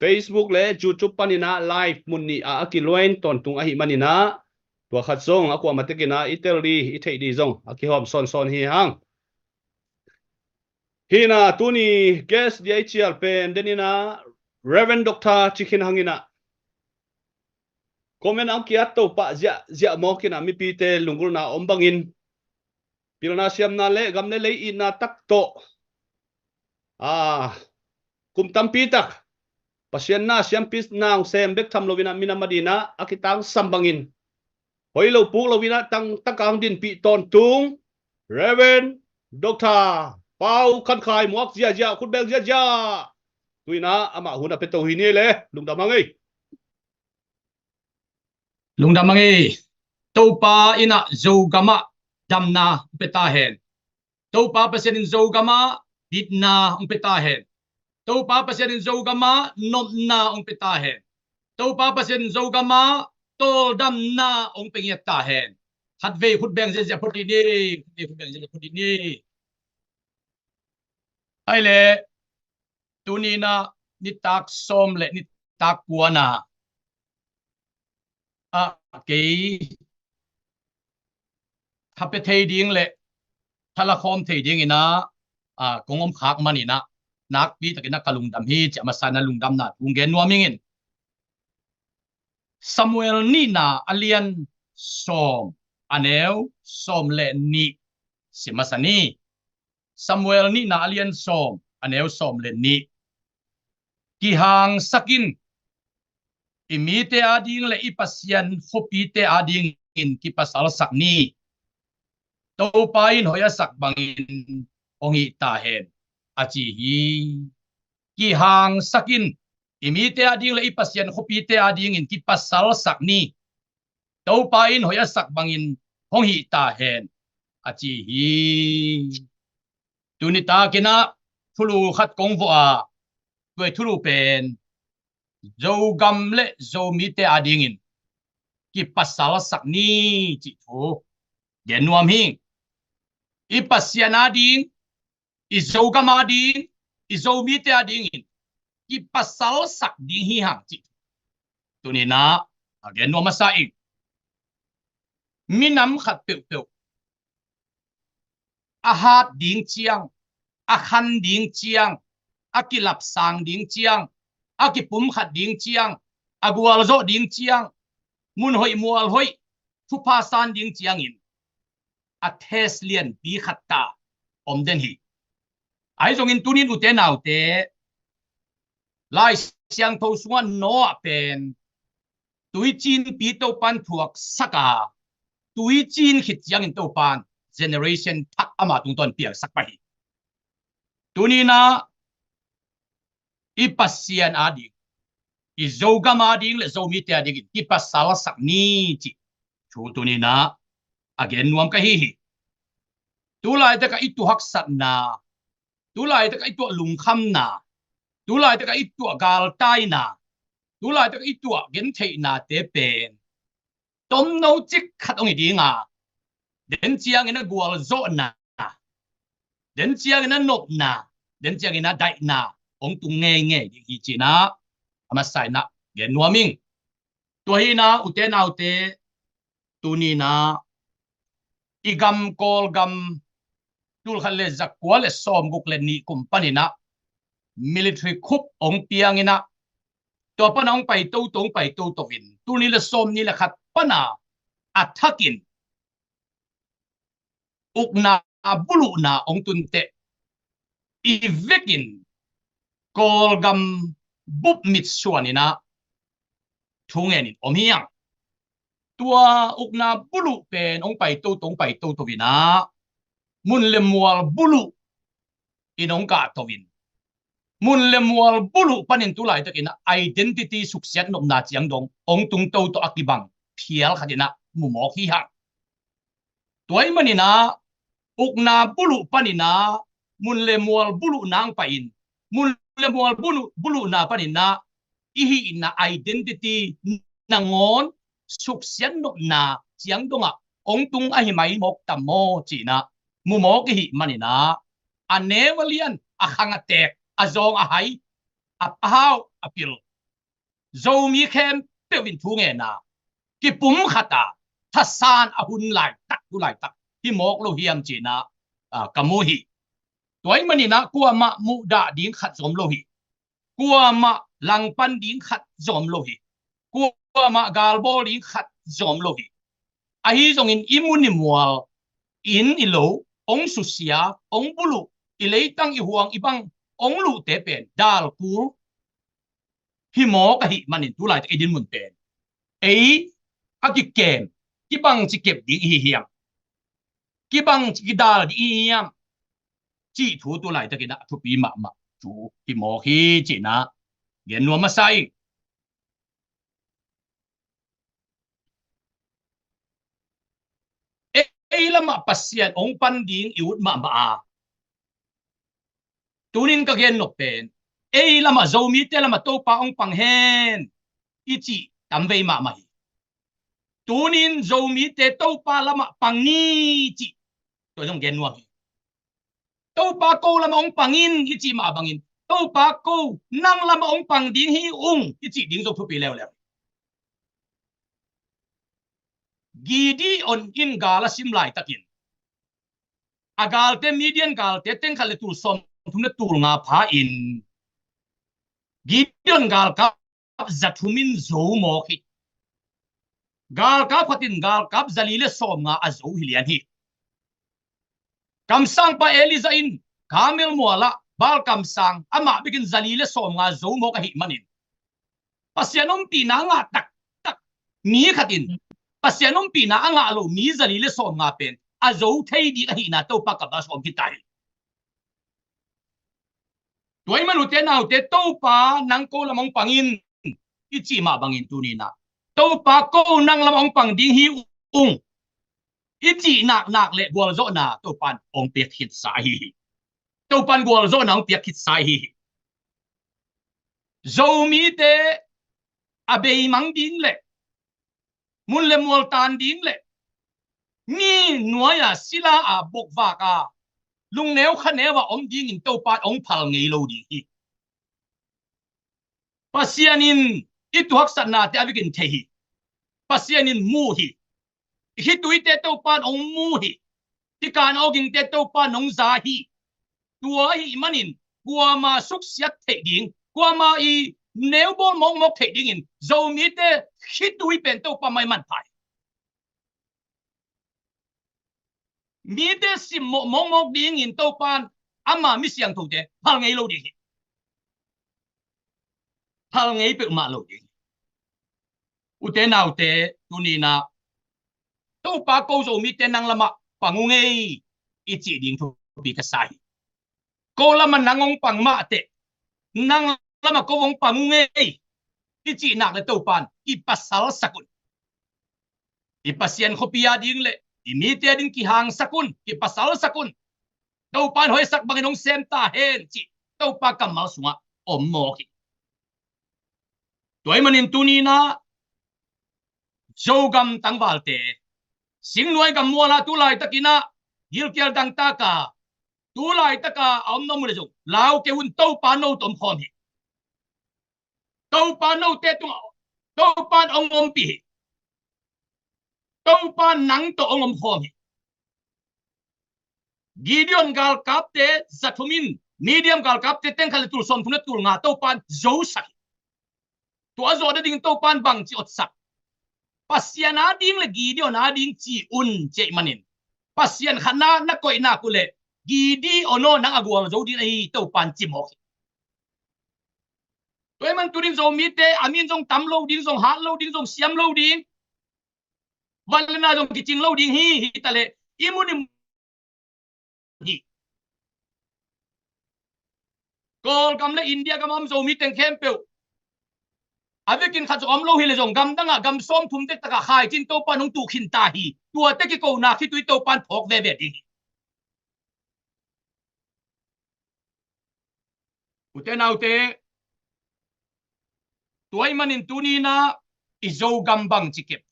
Facebook le YouTube panin ah live mun nih ah a kiluain tawntung ahih manin ah tua khat zong a kuamah tek in ah i tel ding, i theih ding zong a kihawm sawnsawn hi hang. Hi in ah tuni guest ding a i cial pen den in ah Reverend Doctor Cikhin Hang in ah comment a hong ki-at to pah ziahziah mawk in ah mipite lunggulhna om bangin pilna siamna le gam le lei itna tak tawh, a, kum tampi tak Pasian na siampi na hong sem bek tham lo in ah minam a ding ah a kitangsam bangin hoi lo puk lo in ah tangtang a hong dinpih tawntung Reverend Doctor Pau Khan Khai, muak ziahziah, khut beng ziahziah. Tu in ah amah hun a pia to hi ni le, lungdam hang ei. Lungdam hang ei. Topa in ah Zogam ah damna hong pia ta hen. Topa Pasian in Zogam ah bitna hong pia ta hen. Topa Pasian in Zogam ah nopna hong pia ta hen. Topa Pasian in Zogam ah tawldamna hong pia ngiat ta hen. Khatvei khut beng ziahziah phot dih ni. Khatvei khut beng ziahziah phot dih ni. Ai le, tuni in ah nitak sawm le nitak kua in ah, a, kei tha pia thei ding le tha la khawm thei ding in ah, a, kong om khak man in ah nakpi tak in ah ka lungdam hi ci a masa in ah lungdamna thu gen nuam ing in. Samuel nihna a lian sawm, a neu sawm le nih sim masa ni. Samuel nihna a lian sawm, a neu sawm le nih. Kihangsak in, i mite a ding le i Pasian khuapite a dingin kipasalsak ni. Topa in hoih a sak bangin hong hih ta hen, a ci hi. Kihangsak in, i mite a ding le i Pasian khuapite a dingin kipasalsak ni. Topa in hoih a sak bangin hong hih ta hen, a ci hi. Tuni tak in ah thulu khat kong vuah a, tua i thulu pen Zogam le Zomite a dingin kipasalsak ni cih thu gen nuam hi. I Pasian a ding, i Zogam a ding, i Zomite a dingin kipasalsak ding hi hang cih tuni in ah a gen nuam masa ing. Minam khat peuhpeuh a hat ding ciang, a khan ding ciang, a kilapsang ding ciang, a kipumkhat ding ciang, a gualzawh ding ciang, mun hoih mual hoih thupha san ding ciangin a test lianpi khat ta om den hi. Ahi zongin tuni in ute naute, Lai Siangtho sungah Noah pen tuicinpi Topan thuaksak a, tuicin khit ciangin Topan generation thak ama tungtawn piangsak pah hi. Tuni in ah i Pasian a ding, i Zogam a ding le Zomite a dingin kipasalsak ni cih thu tuni in ah a gen nuam ka hi hi. Tulaitak a i tuah haksatna, tulaitak a i tuah lungkhamna, tulaitak a i tuah galtaina, tulaitak a i tuah gentheihnate pen tomno cik khat hong hi ding a, den ciangin a gualzawhna, den ciangin a nopna, den ciangin a daihna hong tung ngeingei ding hi ci in ah a masa in ah gen nuam ing. Tua hi in ah ute naute, tuni in ah i gam Kawlgam tul khat le za kua le sawmguk le nih kum panin ah military coup hong piang in ah, tua pan a hong pai toto, hong pai toto in, tul nih le sawmnih le khat pan a a thakin ukna buluhna hong tun teh i vekin Kawlgam bup mitsuan in ah thu ngen in om hi hang. Tua ukna buluh pen hong pai toto, hong pai toto in ah mun le mual buluh in hong kah to in, mun le mual buluh panin tu laitakin ah identity suksiat nopna ciang dong hong tung toto a kibang phial khat in ah mu mawk hi hang. Tua ahih manin ah ukna buluh panin ah mun le mual buluh nang pahin, mun le mual buluh, buluhna panin ah i hihna identity nangawn suksiat nopna ciang dongah hong tung ahi mai mawk tam maw ci-in ah mu mawk i hih manin ah a neu a lian, a khang a teek, a zawng a hai, a pahau a pil Zomi khempeuh in thu ngen a, kipum khat a, thasan a hun laitak, tu laitak hi mawk lo hiam ci-in ah, ah, ka mu hi. Tua ahih manin ah kuamah muhdah ding khat zong om lo hi. Kuamah langpan ding khat zong om lo hi. Kuamah galbawl ding khat zong om lo hi. Ahi zongin i mun i mual, inn i lo, hong susia, hong buluh, i leitang i huang i bang hong luhte pen dal kul hi mawk ahih manin tu laitak i dinmun pen ei a kikem, kibang ci kep ding i hi hiam, kibang ci kidal ding i hi hiam cih thu tu laitakin ah thupi mahmah thu hi mawk hi ci-in ah gen nuam masa ing. Ei, ei lamah Pasian hong pan ding i ut mahmah a, tunin ka gen nop pen, ei lamah, Zomite lamah Topa hong pang hen i cih tamvei mahmah hi. Tunin Zomite Topa lamah pang ni cih tua zong gen nuam hi. Topa ko lamah hong pang in i cih mah bangin, Topa ko nang lamah hong pang ding hi ung i cih ding zong thupi leuleu. Gideon in gal a sim laitakin a galte, Midian galte teng khat le tul sawmthum le tul nga pha in Gideon galkap za thum in zo mawk hi. Galkap khat in galkap za li le sawmnga a zo hi lian hi. Kamsangpa Elijah in Karmel mualah Baal kamsang amah bekin za li le sawmnga zo mawk ahih manin Pasian ompihna a ngah taktak mi khat in Pasian ompihna a ngah lo mi za li le sawmnga pen a zo thei ding ahihna Topa kammal sawm khit ta hi. Tua ahih manin ute naute, Topa nang ko lamah hong pang in i cih mah bangin tuni-in ah Topa ko nang lamah hong pang ding hi ung i cih naknak le gualzawhna Topa in hong piak khitsa ahi hi. Topa in gualzawhna hong piak khitsa ahi hi. Zomite a beimang ding le mun le mual tan ding le mi nuai-a sila-a bokvak-a lungneu khaneu-a om dingin Topa in hong phal ngei lo ding hi. Pasian in i tuaksatnate a vekin thei hi. Pasian in mu hi. I khituite Topa in hong mu hi. I kan awgingte Topa in hong za hi. Tua ahih manin kuama suksiat theih ding, kuama i neubawl mawkmawk theih dingin Zomite khitui pen Topa mah i manpha hi. Mite simmawh mawkmawk dingin Topa in ama mi siangthote phal ngei lo ding hi. Phal ngei peuhmah lo ding hi. Ute naute, tuni-in ah Topa ko Zomite nang lamah pang ung ei i cih ding thupi ka sa hi. Ko lamah nang hong pang mah teh, nang lamah ko hong pang ung ei i cih nak le Topa in kipasalsak un. I Pasian khuapi a ding le i mite a ding kihangsak un, kipasalsak un. Topa in hoihsak bangin hong sem ta hen cih Topa kammal sungah om mawk hi. Tua ahih manin tuni-in ah Zogam tangvalte, singnuai gam mualah tu laitakin ah gilkial dangtak a tu laitaka a om na om uh le zong lau kei un, Topa no tawh om khawm hi. Topa note tungah Topa in hong ompih hi. Topa nang tawh hong om khawm hi. Gideon galkapte za thum in Midian galkapte teng khat le tul sawmthum le tul nga Topa in zosak hi. Tua zawh nading Topa in bangci otsak? Pasian a ding le Gideon a ding ci un ci ahih manin Pasian khatna na koih nak uh leh Gideon aw, nang a gualzo ding ahi hi, Topa in ci mawk hi. Tua ahih manin tunin Zomite a min zong tam lo ding, zong hat lo ding, zong siam lo ding, van le na zong kicing lo ding hi, hi ta leh i mun i hi. Kawlgam le India gam a om Zomi teng khempeuh, a vekin khat zong om lo hi le zong, gamdangah gam sawmthum dektakah khaicin Topan hong tuh khin ta hi. Tuate kikona khitui Topan phawk veve ding hi. Ute naute, tua ahih manin tuni-in ah i Zogam bangci kep,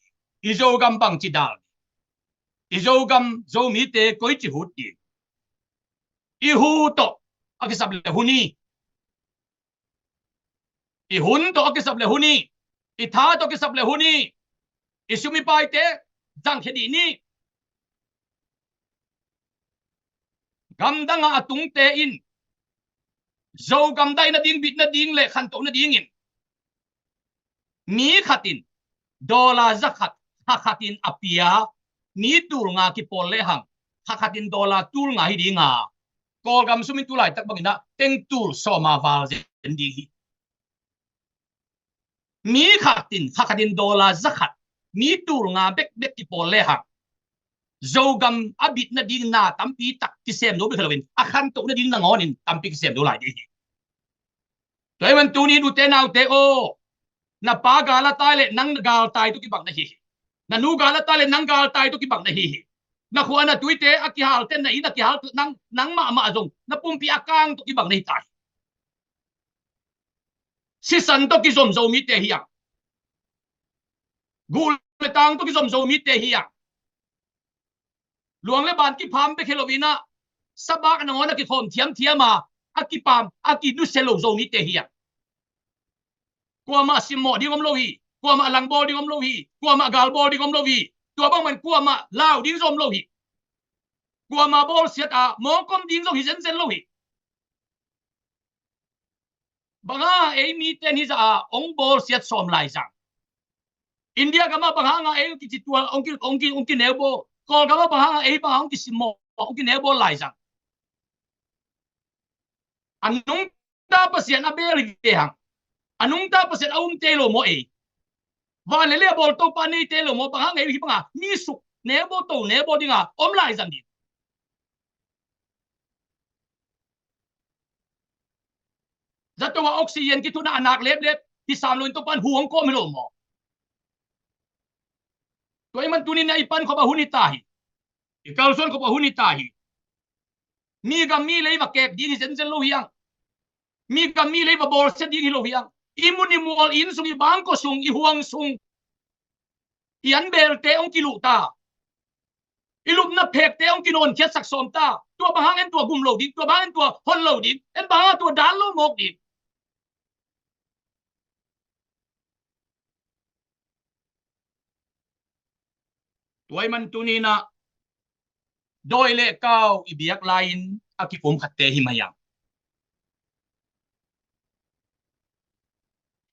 i Zogam bangci dal, i Zogam Zomite koici hut ding, i hu tawh a kisap le hun hi. I hun tawh a kisap le hun hi. I tha tawh kisap le hun hi. I sum i paite zangkhia dih ni. Gamdangah a tungte in Zogam daih nading, bit nading le khantoh nadingin mi khatin dollar za khat, kha khatin a pia, mi tul nga kipawl lehang, kha khatin dollar tul nga hi dinga, Kawlgam sumin tu laitak bangin ah teng tul sawma val zen ding hi. Mi khatin, kha khatin dollar za khat, mi tul nga bekbek kipawl lehang, Zogam a bit nading na tampi tak kisem zo bek hi loin, a khantoh nading nangawnin tampi kisem zo lai ding hi. Tua ahih man tuni-in ute naute aw, na pa gal a tai le nang gal tai tawh kibang na hi hi. Na nu gal a tai le nang gal tai tawh kibang na hi hi. Na khua na tuite a kihalte, na inn a kihalte, nang, nang mahmah zong na pumpi a kang tawh kibang na hi ta hi. Sisan tawh kizom Zomite hi hang. Guh le tang tawh kizom Zomite hi hang. Luang le ban kipham bek hi loin ah, sabak nangawn a kikhawm thiamthiam a, a kipam, a kinusia lo Zomite hi hang. Kuamah simmawh ding om lo hi. Kuamah langbawl ding om lo hi. Kuamah galbawl ding om lo hi. Tua bang man kuamah lau ding zong om lo hi. Kuamah bawlsiat a mawk om ding zong hi zenzen lo hi. Bang hang a ei mite in hih zah a hong bawlsiat sawm laizang? India gamah bang hang a ei hong kici tual, hong ki, hong ki, hong kineu bawl? Kawlgamah bang hang a ei bang hang hong kisimmawh, hong kineu bawl laizang? A nungta Pasian a beel hi ve hang. A nungta Pasian a umte hi lo maw ei? Van le lei a bawl Topa neite hi lo maw? Bang hang ei hih banga mi suk neu bawl, to neu bawl dinga om laizang ding? Zato a oxygen kithuna a nak leplep hi sam loin Topan hu hong kawm hi lo maw? Tua ahih man tuni-in ah i pankhop a hun hi ta hi. I kalsuan khop a hun hi ta hi. Mi gam mi lei va kek ding hi zenzen lo hi hang. Mi gam mi lei va bawlsia ding hi lo hi hang. I mun i mual, i inn sung, i bangkua sung, i huang sung, i anbelte hong kiluh ta. I lupna phekte hong kinawnkhiatsak sawm ta. Tua bang hang en tua gum lo ding, tua bang hang en tua hon lo ding, en bang hang tua dan lo mawk ding. Tua ahih man tuni-in ah dawi le kau i biak lai-in a kipumkhatte hi mah hiam?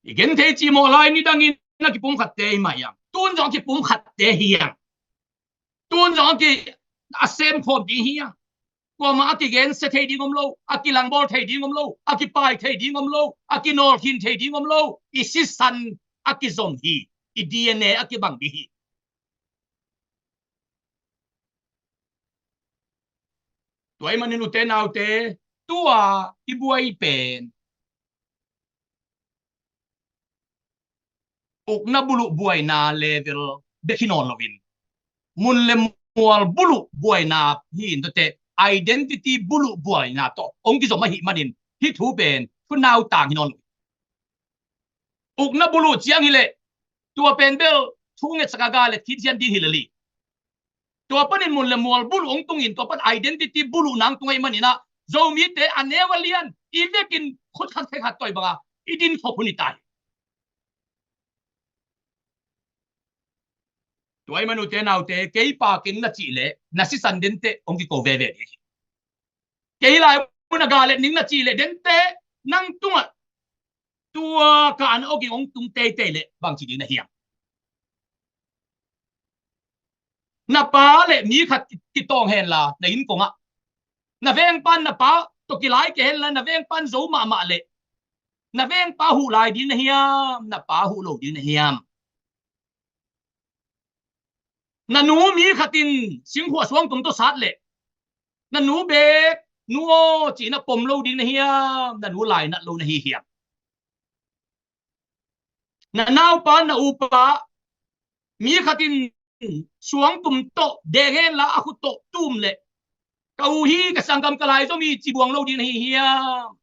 I genthei cimawh lai nidangin a kipumkhatte hi mah hiam? Tun zong a kipumkhatte hi hiam? Tun zong a ki, a semkhawm ding hi hiam? Kuamah a kigensia thei ding om lo, a kilangbawl thei ding om lo, a kipai thei ding om lo, a kinawlkhin thei ding om lo. I sisan a kizom hi. I D N A a kibang ding hi. Tua ahih manin ute naute, tua i buai pen ukna buluh buaina level bek hi nawn loin, mun le mual buluh buaina hi in, tuate identity buluh buaina tawh hong kizom ahih manin hih thu pen thunautang hi nawn lo. Ukna buluh ciang hileh tua pen bel thu ngetsak a gal le khit hian ding hi lel hi. Tua panin mun le mual buluh hong tungin tua pan identity buluh nang tung ahih manin ah Zomite a neu a lian i vekin khut khat khe khat tawi banga i din khop hun hi ta hi. Tua ahih man ute naute, kei pa keng na cih leh na sisan dente hong kiko veve ding hi. Kei lai mun a gal et ning na cih leh dente nang tungah tua ka an awging hong tung teitei leh bangci ding na hiam? Na pa le mi khat ki, kitawng henla na inn kongah, na vengpan na pa tawh kilai kei henla, na vengpan zo mahmah leh na vengpa huh lai ding na hiam, na pa huh lo ding na hiam? Na nu mi khatin singkhuah suangtum tawh sat leh na nu bek Nu aw, ci-in a pom lo ding na hiam? Na nu lainat lo na hi hiam? Na naupa, na upa, mi khat in suangtum tawh deng henla a khut tawh tum leh, ka u hi, ka sanggam, ka laizom hi, ci buang lo ding na hi hiam?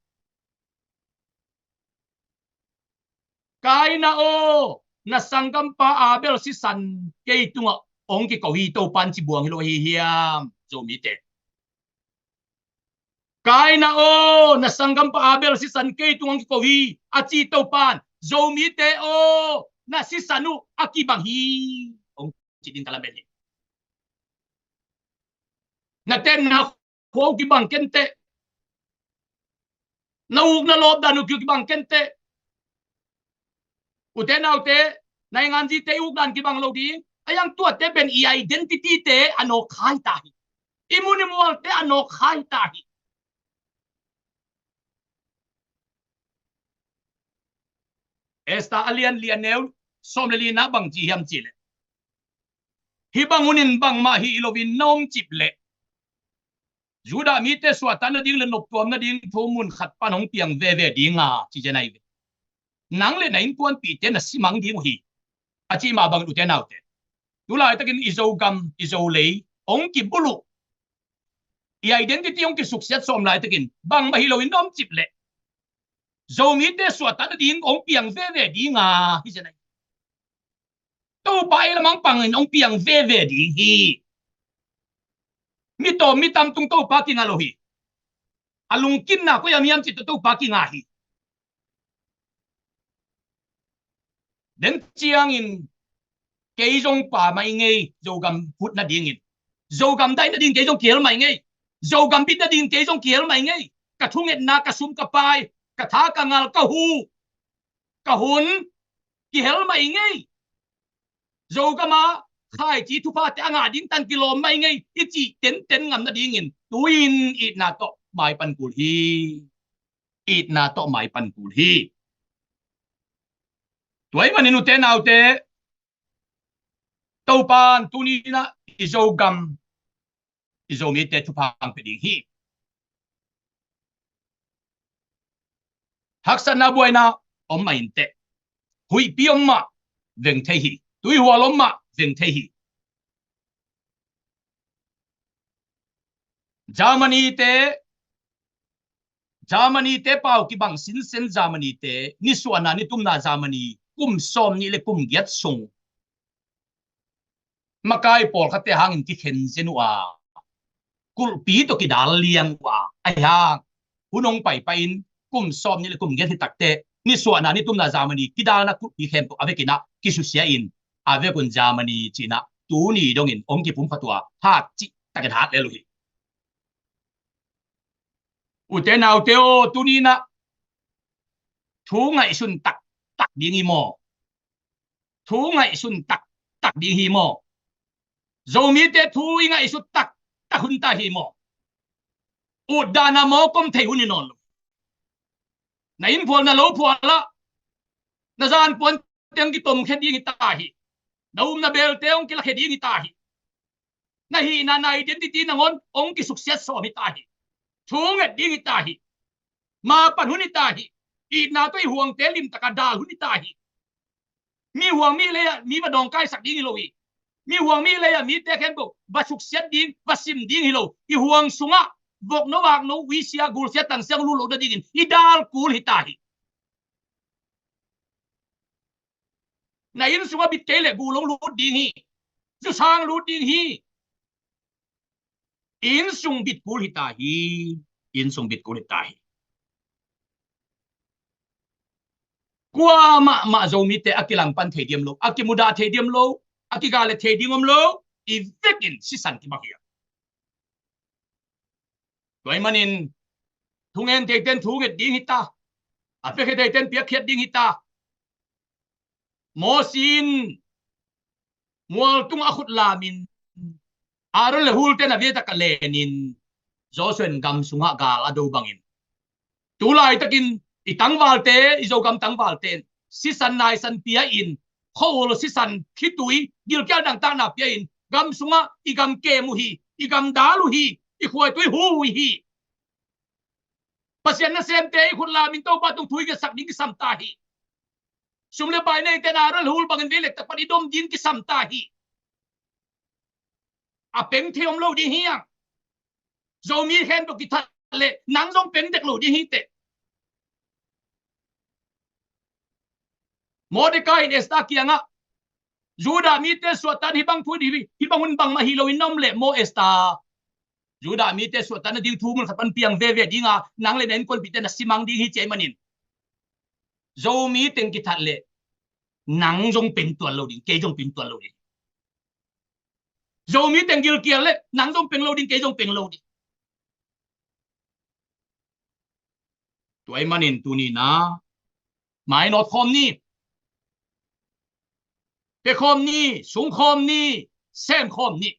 Kaina aw, na sanggampa Abel sisan kei tungah hong kiko hi, Topan ci buang hi lo ahi hiam? Zomite. Kaina aw, na sanggampa Abel sisan kei tungah hong kiko hi, a ci Topan, Zomite aw, na sisan uh a kibang hi, hong ci ding ka lamen hi. Na tenna khua uh kibang kenteh. Na uk na lawp dan uh kibang kenteh. Ute naute, nainganzite i uk dan kibang lo ding. A yang tuate pen i identity te a nawk kha hi ta hi. I mun i mualte a nawk kha hi ta hi. Esther a lian li, a neu sawm le lina bang ci hiam cih leh, hih bang hunin bangmah hih loin na om cip leh, Judah mite suahtak nading le noptuam nading thu mun khat pan hong piang veve ding a, ci zen ahi ve. Nang le na innkuanpihte na simang ding uh hi, a cih mah bangin, ute naute, tu laitakin i Zogam, i Zolei hong kibulh uh, i identity hong kisuksiat sawm laitakin bangmah hih loin na om cip leh, Zomite suahtak nading hong piang veve ding a, hi zen ahi. Topa ei lamang pangin hong piang veve ding hi. Mi tawm mi tam tung Topa kinga lo hi. A lungkimna koi-ah hiam cih teh Topa kinga hi. Den ciangin kei zong pha mah ing ei, Zogam phut nadingin. Zogam daih nading kei zong kihel mah ing ei. Zogam bit nading kei zong kihel mah ing ei. Ka thungetna, ka sum ka pai, ka tha ka ngal, ka hu, ka hun kihel mah ing ei. Zogam ah khaici thuphate a ngah ding tan kilawm mah ing ei, i cih tenten ngam nadingin tu-in itna tawh maipan kul hi. Itna tawh maipan kul hi. Tua ahih manin, ute naute, Topan tuni-in ah i Zogam, i Zomite thupha hong pia ding hi. Haksatna, buaina om mah inteh. Huihpi om mah veng thei hi. Tuihual om mah veng thei hi. Germany te, Germany te pau kibang sinsen, Germany te nisuahna nitumna, Germany kum sawmnih le kum giat sung makai pawlkhatte hangin kikhen zen uh a, kulhpi tawh kidal liang uh a, ahi hang hun hong paipai-in kum sawmnih le kum giat hi takteh nisuahna nitumna Germany kidalna kulhpi khempeuh a vekin ah kisusia-in, a vekun Germany ci-in ah tuni dongin hong kipumkhat uh a, hat cihtakin hat lel uh hi. Ute naute aw, tuni-in ah thu ngaihsun taktak ding hi maw? Thu ngaihsun taktak ding hi maw? Zomite thu i ngaihsut taktak hun ta hi maw? Utdana mawk om thei hun hi nawn lo. Na inn phual, na lo phual ah na zanpuante hong kitomkhia ding hi ta hi. Na um na belte hong kilakhia ding hi ta hi. Na hihna, na identity nangawn hong kisuksiat sawm hi ta hi. Thu nget ding hi ta hi. Mapan hun hi ta hi. Itna tawh i huangte limtakin a dal hun hi ta hi. Mi huang mi lei-ah mi va dawngkaisak ding hi lo hi. Mi huang mi lei-ah mite khempeuh va suksiat ding, va sim ding hi lo. I huang sungah vokno, vakno, uisia, gulsia, tangsia hong lut loh nadingin i dal kul hi ta hi. Na inn sungah bit kei leh gul hong lut ding hi. Zusang lut ding hi. Inn sung bit kul hi ta hi. Inn sung bit kul hi ta hi. Kuamah mah Zomite a kilangpan thei diam lo, a kimudah thei diam lo, a kigallet thei ding om lo. I vekin sisan kibang hi a. Tua ahih manin thungen theiten thu nget ding hi ta. A piakhia theiten piakkhiat ding hi ta. Moses in mual tungah a khut lamin, Aaron le Hur ten a veitak a lenin, Joshua in gam sungah gal a do bangin, tu laitakin i tangvalte, i Zogam tangvalte in sisan naisan pia-in, khua-ul sisan, khitui, gilkial dangtakna pia-in, gam sungah i gam kem uh hi, i gam dal uh hi, i khuaitui hu uh hi. Pasian nasemte i khut lamin Topa tung thu i ngetsak ding kisam ta hi. Sum le pai neite in Aaron le Hur bangin vei le tak pan i dom ding kisam ta hi. A peng thei om lo ding hi hang. Zomi khempeuh kithat leh nang zong peng dek lo ding hi teh. Mordekai in Esther kiangah Judah mite suahtak hih bang thu dih, hih bang hun bangmah hi loin na om leh maw Esther, Judah mite suahtakna ding thu mun khat pan piang veve dinga nang le na innkuanpihte na simang ding hi ci ahih manin Zomi teng kithat leh nang zong peng tuan lo ding, kei zong peng tuan lo ding. Zomi teng gilkial leh nang zong peng lo ding, kei zong peng lo ding. Tua ahih manin tuni-in ah mainawt khawm ni. Pia khawm ni, sung khawm ni, sem khawm ni.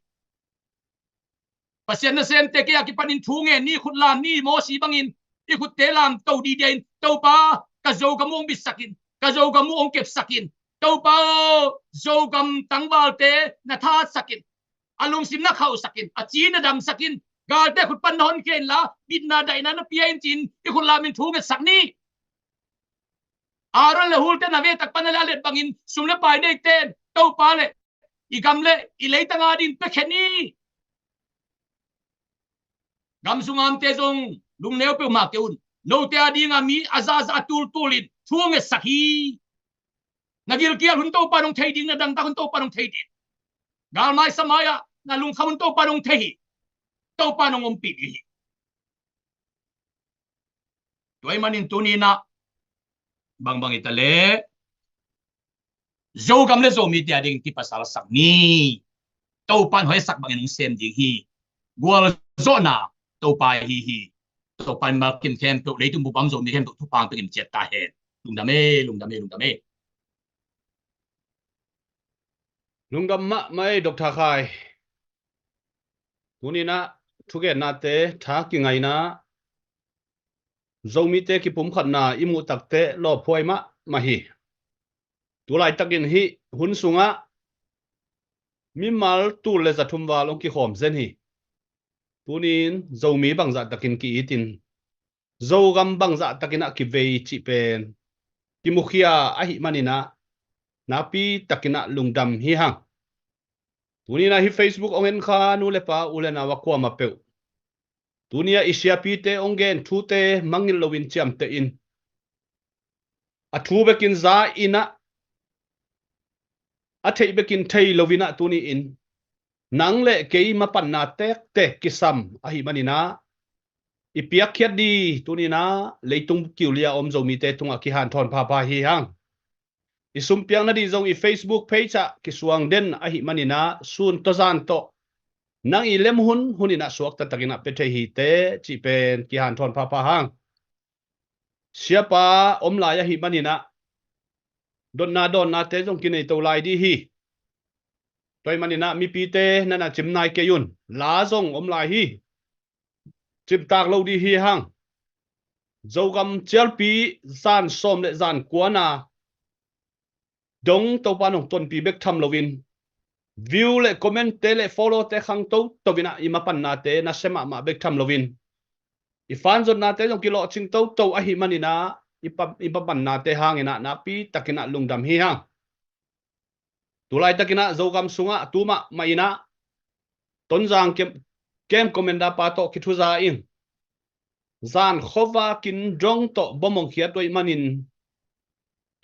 Pasian nasemte kei a kipanin thu ngen ni, khut lam ni, Mosi bangin i khutte lamto dihdia in, Topa, ka Zogam uh hong bitsak in, ka Zogam uh hong kepsak in, Topa aw, Zogam tangvalte na thatsak in, a lungsim na khauhsak in, a ci na damsak in, galte khut pan na honkhia inla, bitna daihna na pia in ci-in i khut lamin thu ngetsak ni. Aaron le Hurte na vei tak pan a leh a let bangin sum le pai neite in Topa le i gam le i leitang adingin piakhia ni. Gam sung a omte zong lungneu peuhmah kei un. Note adinga mi a zahzah a tultul in thu ngetsak hi. Na gilkial hun Topa in hong thei ding, na dangtak hun Topa in hong thei ding. Galmai samai-ah na lungkham hun Topa in hong thei hi. Topa in hong ompih ding hi. Tua ahih manin tuni-in ah bangbang hi ta leh Zogam le Zomite adingin kipasalsak ni. Topa in hoihsak bangin hong sem ding hi. Gualzawhna Topa ahi hi. Topa in mimal kim khempeuh, leitung bup a om Zomi khempeuh thupha hong pia kim ciat ta hen. Lungdam e, lungdam e, lungdam e. Lungdam mahmah e Doctor Khai. Tuni-in ah thugennate, tha kingaina, Zomite kipumkhatna i muh tak teh lawphuai mahmah hi. Tulaitakin hih hun sungah mimal tul le za thum val hong kikhawm zen hi. Tuni-in Zomi bangzah takin ki-it in, Zogam bangzah takin ah kivei cih pen kimukhia ahih manin ah nakpi takin ah lungdam hi hang. Tuni-in ah hih Facebook hong en kha nu le pa, u le nau a kuamah peuh, tuni-a i siapite hong gen thute mangngilh loin ciamtehin, a thu bekin za-in ah, a theih bekin thei loin ah, tuni-in nang le kei mapanna tektek kisam ahih manin ah, i piakkhiat ding tuni-in ah leitung kiulia om Zomite tungah kihanthawn phapha hi hang. I sumpiang nading zong i Facebook page ah kisuang den ahih manin ah, sun tawh zan tawh nang i lem hun hunin ah suakta takin ah pia thei hi teh cih pen kihanthawn phapha hang. Siapa om lai ahih manin ah dotna dawnnate zong kinei to lai ding hi. Tua ahih manin ah mipite na na cim nai kei un. La zong om lai hi. Cimtak lo ding hi hang. Zogam cialpi zan sawm le zan kuana dong Topa in hong tonpih bek tham loin, view le comment-te le follow-te khang toto in ah i mapannate nasia mahmah bek tham loin, i fanzotnate zong kilawhcing toto ahih manin ah i pa, i mapannate hangin ah nakpi takin ah lungdam hi hang. Tulaitakin ah Zogam sungah tu mahmah in ah Tonzang kem, kem commander pa tawh kithuza in, zan khuavakin dong tawh bom hong khiat uh ahih manin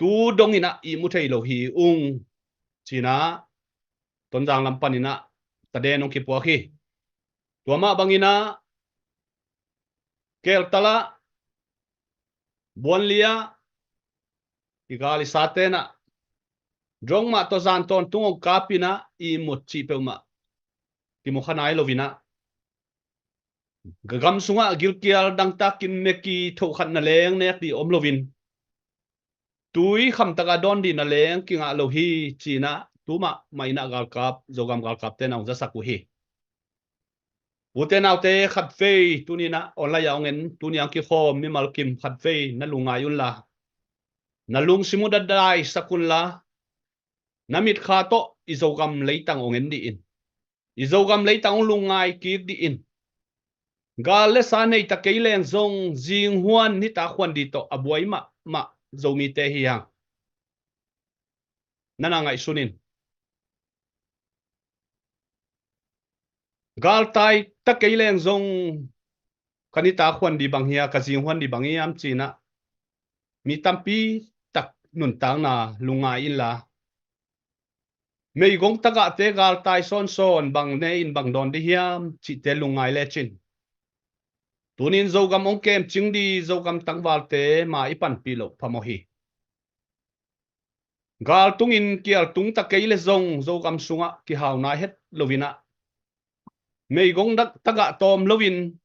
tu dongin ah ihmu thei lo hi ung, ci-in ah Tonzang lam panin ah taden hong kipuak hi. Tua mah bangin ah Keltal ah, Buanli ah, i gal i sate in ah dong mah tawh zan tawntung hong kap in ah ihmut cih peuhmah kimu kha nai loin ah, gam sungah gilkial dangtakin meki thoh khat na leng nek ding om loin, tui khamtak a dawn ding na leng kingah lo hi, ci-in ah tu mahmah in ah galkap, Zogam galkapte in ah hong zasak uh hi. Ute naute, khatvei tuni-in ah online ah hong en, tuni-a hong kikhawm mimal kim khatvei na lungngai unla, na lungsim uh dadaisak unla, na mitkha tawh i Zogam leitang hong en dih in. I Zogam leitang hong lungngai kik dih in. Gal le sa nei ta kei leng zong zinghuan nitak huan di tawh a buai mahmah Zomite hi hang. Nana ngaihsun in. Gal tai ta kei leng zong ka nitak huan di bang hia, ka zinghuan di bang hiam cinah mi tampi tak nuntakna lungngai inla, meigong tagahte galtai sawnsawn bang ne in bang dawn di hiam cihte lungngai lecin, tunin Zogam hong kemcing di Zogam tangvalte ma i panpih loh phamawh hi. Gal tungin kial tung ta kei le zong Zogam sungah kihau nai het loinah, meigong tagah tawm loin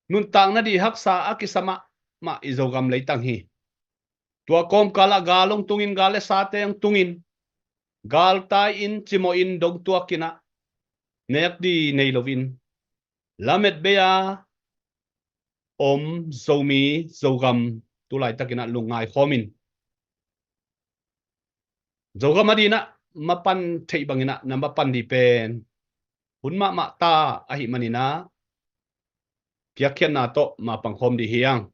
nuntakna di haksa a kisa mahmah i Zogam leitang hi. Tua kawmkalah gal hong tungin, gal le sate hong tungin, galtai in, cimawh in, dongtuak inah, nek di nei loin lamet bei-a om Zomi, Zogam tu laitakinah lungngai khawmin, Zogam a dinah mapan theih banginah na mapan di pen hun mahmah ta ahi maninah piakkhiatna tawh mapang khawm di hi hang.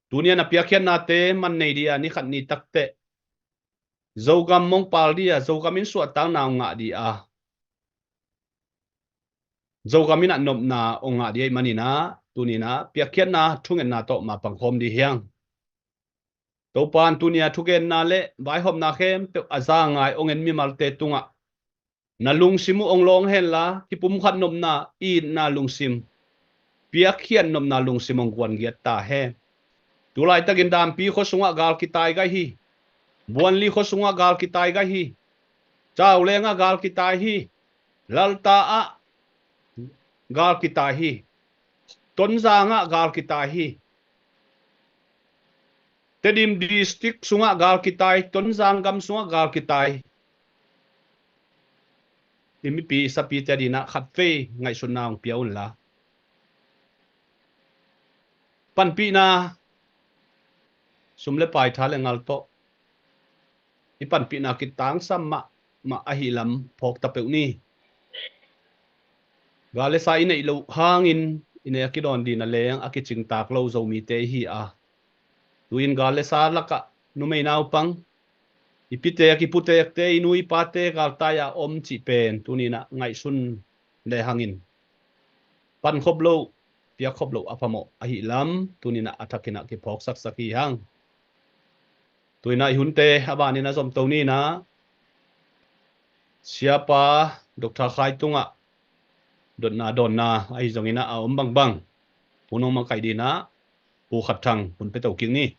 Tunia na piakkhiatnate man nei di a, ni khat ni takteh Zogam mongpal di a, Zogam in suahtakna hong ngah di a, Zogam inah nopna hong ngah di ahi maninah tuninah piakkhiatna thungetna tawh mapang khawm di hi hang. Topan tunia thugenna le vaihawmna khempeuh a za ngai hong en mimalte tungah na lungsim uh hong lawng henla, kipumkhat nopna, itna lungsim, piakkhiat nopna lungsim hong guangiat ta hen. Tu laitakin Dampi khua sungah gal kitai gai hi. Buanli khua sungah gal kitai gai hi. Caulengah gal kitai hi. Lalta ah gal kitai hi. Tonzang ah gal kitai hi. Tedim District sungah gal kitai, Tonzang gam sungah gal kitai. I mipi i sapite dinah khatvei ngaihsutna hong pia unla, panpihna, sum le pai, tha le ngal tawh i panpihna kitangsam mahmah ahi lam phawk ta peuh ni. Gal le sa i neih loh hangin i nek a kidawn dina leng a kicingtak lo Zomite ihi a, tu-in gal le sa lakah numei naupang, i pitek i putekte, i nu i pate galtai a om cih pen tuninah ngaihsun lehangin pankhop loh, piakkhop loh a phamawh ahi lam tuninah a thakinah kiphawksaksak hi hang. Tuinah i hunte a banin a zomto ninah Siapa Doctor Khai tungah dotna dawnna ahi zonginah a om bangbang hun hong makaih dinah Pu Khat Thang hun peto kik ni.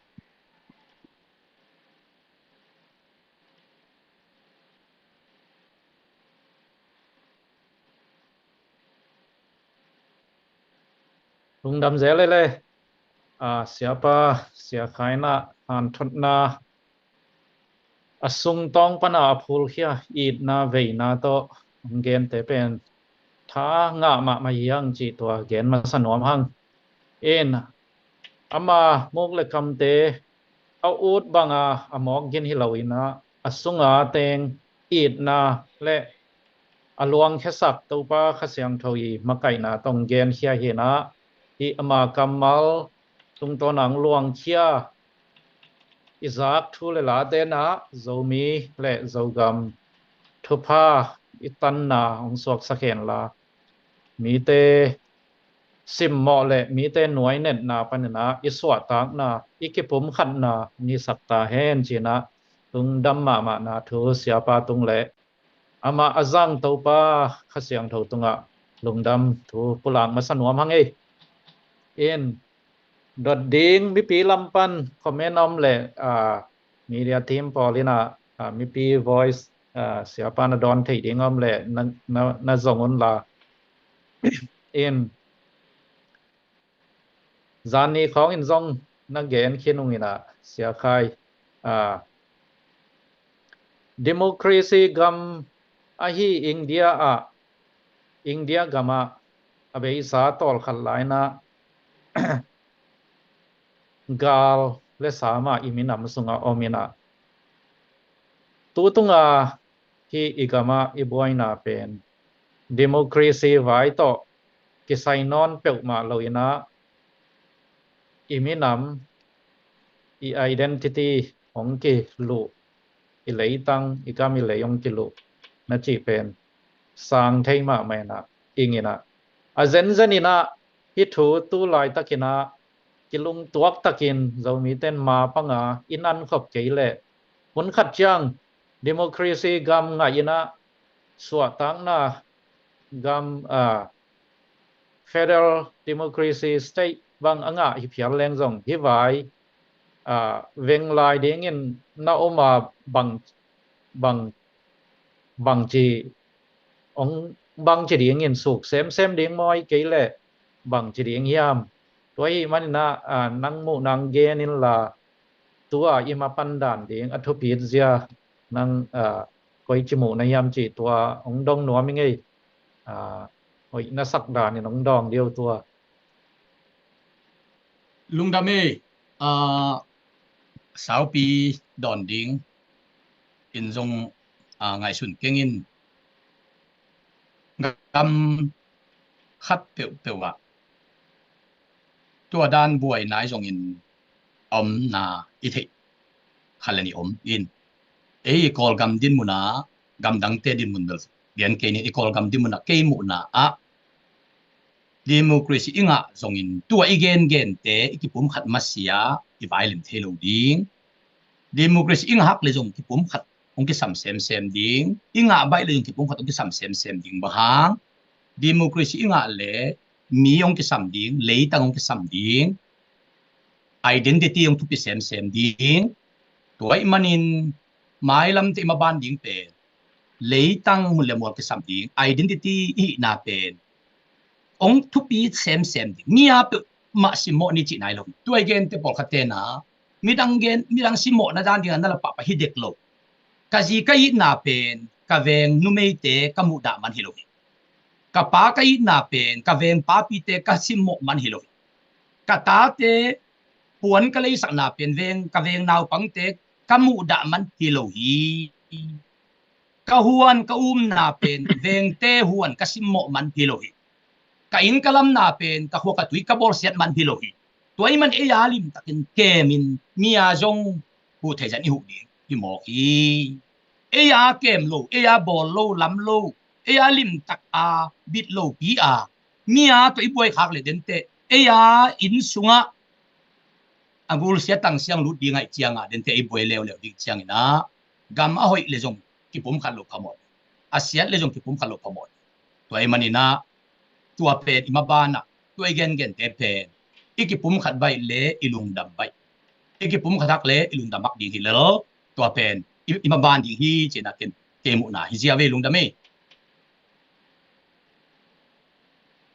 Lungdam zel lele. A, Siapa Sia Khai inah hanthotna a sungtawng pana a phulkhia itna veina tawh hong gente pen tha ngah mahmah hi hang cih tua gen masa nuam hang. In ama muk le kamte a ut banga a mawk gin hi loinah a sunga teng itna le a luangkhiasak Topa Kha Siangtho i makaihna tawh hong genkhia hinah, hih ama kammal tungtawn a hong luangkhia i zak thu le late inah Zomi le Zogam thupha i tanna hong suaksak henla, mite simmawh le mite nuainetna paninah i suahtakna, i kipumkhatna hong hisak ta hen cinah lungdam mahmahna thu Siapa tung le amah a zang Topa Kha Siangtho tungah lungdam thu pulak masa nuam hang ei. In dot ding mipi lam pan comment om le, a, media team pawl inah, a, mipi voice, a, Siapa na dawn thei ding om le na, na, na zong unla. In zan ni khawngin zong na gen khin ung inah Sia Khai, a, democracy gam ahi India ah, India gamah a beisa tawlkhat lainah gal le sa mah i minam sungah om inah, tu tunga hih i gamah i buaina pen democracy vai tawh kisai nawn peuhmah lo in ah, i minam, i identity hong kiluh, i leitang, i gam, i lei hong kiluh na cih pen sang thei mahmah in ah, ing in ah, a zenzen in ah, hih thu tu laitakin ah kilungtuak takin Zomite'n ma panga i nankhop kei leh, hun khat ciang democracy gam ngah in ah, suahtakna gam, a, federal democracy state bang a ngah hi phial leng zong, hih vai, a, veng lai dingin na om a, bang, bang, bangci, hong bangci dingin suk semsem ding maw, ahih kei leh bangci ding hiam? Tua ahih manin ah, a, nang muh nang gen inla, tua i mapan dan ding a thupit zia nang, a, koici muh na hiam cih tua hong dong nuam ing ei. A, hoih na sak danin hong dawng dih o tua. Lungdam ei, a, saupi dawn ding in zong, a, ngaihsun keng in. Gam khat peuhpeuh ah tua dan buai nai zongin a omna i theih khat le nih om in. Ei i Kawlgam dinmun ah, gamdangte dinmun bel gen kei ni, i Kawlgam dinmun ah kei muhna ah democracy i ngah zongin tua i gengente i kipumkhat masia i vai lim thei lo ding. Democracy i ngah hak le zong kipumkhat hong kisam semsem ding. I ngah baih le zong kipumkhat hong kisam semsem ding. Bang hang? Democracy i ngah le mi hong kisam ding, leitang hong kisam ding, identity hong thupi semsem ding. Tua ahih manin mailamte i maban ding pen leitang, mun le mual kisam ding, identity i hihna pen hong thupi semsem ding. Mi a peuhmah simmawh ni cih nai lo. Tua i gente pawlkhat ten ah midang gen, midang simmawhna dan ding a na la pahpah hi dek lo. Ka zi ka itna pen ka veng numeite ka muhdah man hi lo hi. Ka pa ka itna pen ka veng papite ka simmawh man hi lo hi. Ka tate puan ka leisakna pen veng, ka veng naupangte ka muhdah man hi lo hi. Ka huan ka umna pen vengte huan ka simmawh man hi lo hi. Ka inn ka lamna pen ka khua ka tui ka bawlsiat man hi lo hi. Tua ahih man ei a limtakin kemin mi a zong huh theih zan i huh ding hi mawk hi. Ei a kem lo, ei a bawl lo, lam lo, ei a limtak a bit lopi a mi a tawh i buai khak le dente, ei a inn sungah a gulsia tangsiang lut ding ahih ciangah dente i buai leuleu ding ciangin ah gam a hoih le zong kipumkhat loh phamawh, a siat le zong kipumkhat loh phamawh. Tua ahih manin ah tua pen i maban ah tua i gengente pen i kipumkhat baih le i lungdam baih, i kipumkhat hak le i lungdam hak ding hi lel. Tua pen i, i maban ding hi cih na ken kei muhna hi zia ve. Lungdam ei.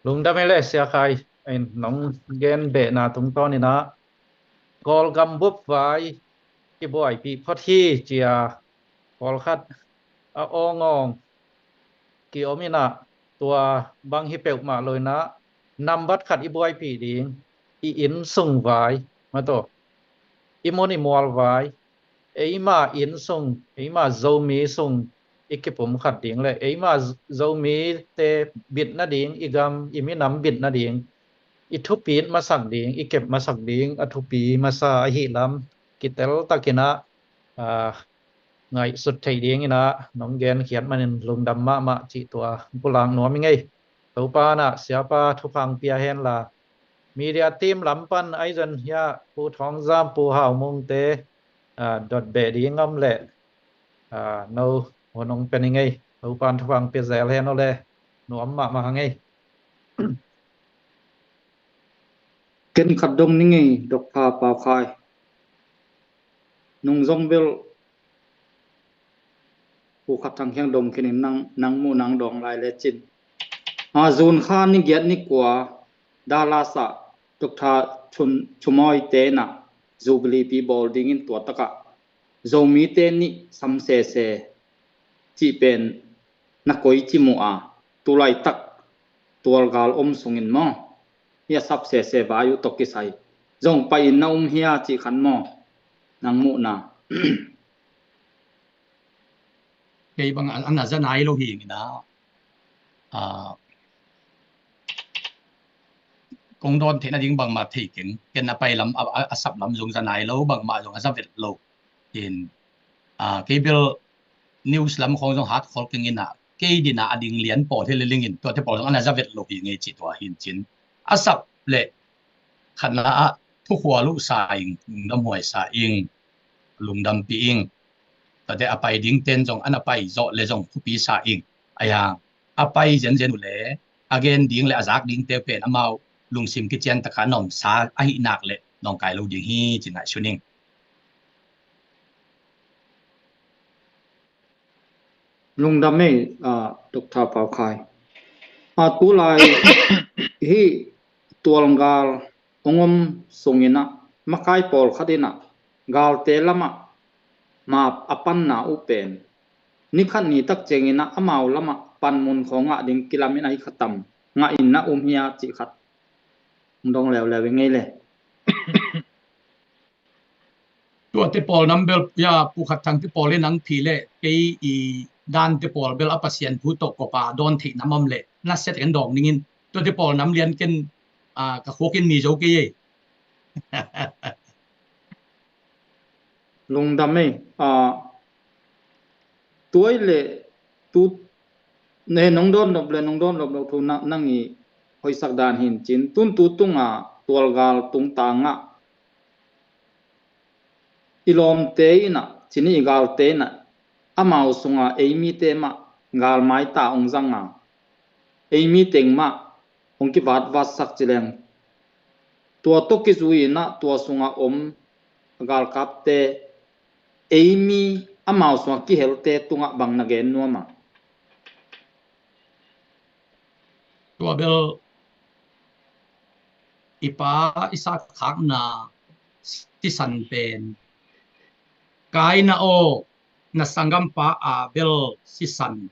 Lungdam ei le Sia Khai, in nong gen behna tungtawn in ah Kawlgam bup vai kibuaipih phot hi cia pawlkhat a awngawng kiom in ah, tua bang hi peuhmah lo in ah nambat khat i buaipih ding, i inn sung vai, mataw, i mun i mual vai, eima inn sung, eima Zomi sung i kipumkhat ding le eima Zomite bit nading, i gam i minam bit nading i thupit masak ding, i kep masak ding a thupi masa ahih lam kitel takin ah, a, ngaihsut theih dingin ah nong genkhiat manin lungdam mahmah cih tua pulak nuam ing ei. Topa in ah siapa thupha pia hen la, media team lam pan ahi zong hiah Pu Thawng Zam, Pu Hau Mung te, a, dot beh ding om leh, a, no hun hong pia ning ei. Topa in thupha pia zel hen o le, nuam mahmah hang ei. Ken khat dong ning ei, Doctor Pau Khai. Nung zong bel Pu Khat Thang Khiang dong khin in nang, nang muh nang dawng lai le cin. A, June kha ni giat ni kua Dallas ah Doctor Chun, Chumawite in ah Jubilee pi bawl dingin tua takah Zomite nih sam sese cih pen na koici muh a, tulaitak tualgal om sungin maw? Hia sap sese vai uh tawh kisai zong pai in na um hia cih khan maw? Nang muhna. Kei bang an, an a za nai lo hi ing in ah, a, kong dawn theihna ding bangmah thei keng. Ken a pai lam, a, a, a sap lam zong za nai lo, bangmah zong a za vet lo. In, a, kei bel news lam khong zong hat khol keng in a, kei dina a ding lian pawl hi le lingin, tuate pawl zong ana za vet lo hi ngei ci tua hin cin. A sap le khatna ah thukhual uh sa ing, lungdam huai sa ing, lungdampi ing. Tuate a pai ding ten zong ana pai zawh le zong thupi sa ing. Ahi hang a pai zenzen uh le a gen ding le a zak dingte pen amau lungsim kician taka nawmsa ahi nak le nawngkai lo ding hi ci ngaihsun ing. Lungdam ei, a, Doctor Pau Khai. A, tulai hih tualgal hong om sungin ah makai pawlkhat in ah galte lamah map a panna uh pen ni khat ni tak ciangin ah amau lamah panmun khawng ngah ding kilamin ahi khatam ngah in na um hia cih khat hong dong leuleu i ngei le. Tuate pawl nam bel, ya, Pu Khat Thang te pawl in ang phi le kei i dan te pawl bel a Pasian thu tawh kopa dawn theih nam om le na set kan dawng ningin tuate pawl nam lian ken, a, ka khuak in ni zo kei ei. Lungdam ei, a, tuai le tu ne nong dawn nop le nong dawn nop lo thu na, nang i hoisak dan hin cin tun tu tunga tualgal tungtangah i lawmte in ah cini i galte in ah amau sunga ei mite mah galmai ta hong zanga ei mi teng mah hong kivatvatsak ci leng tua tawh kizui in ah tua sunga om galkapte ei mi amau sunga kihelte tungah bang na gen nuam ah? Tua bel i pa i sat khakna sisan pen Kaina aw, na sanggampa Abel sisan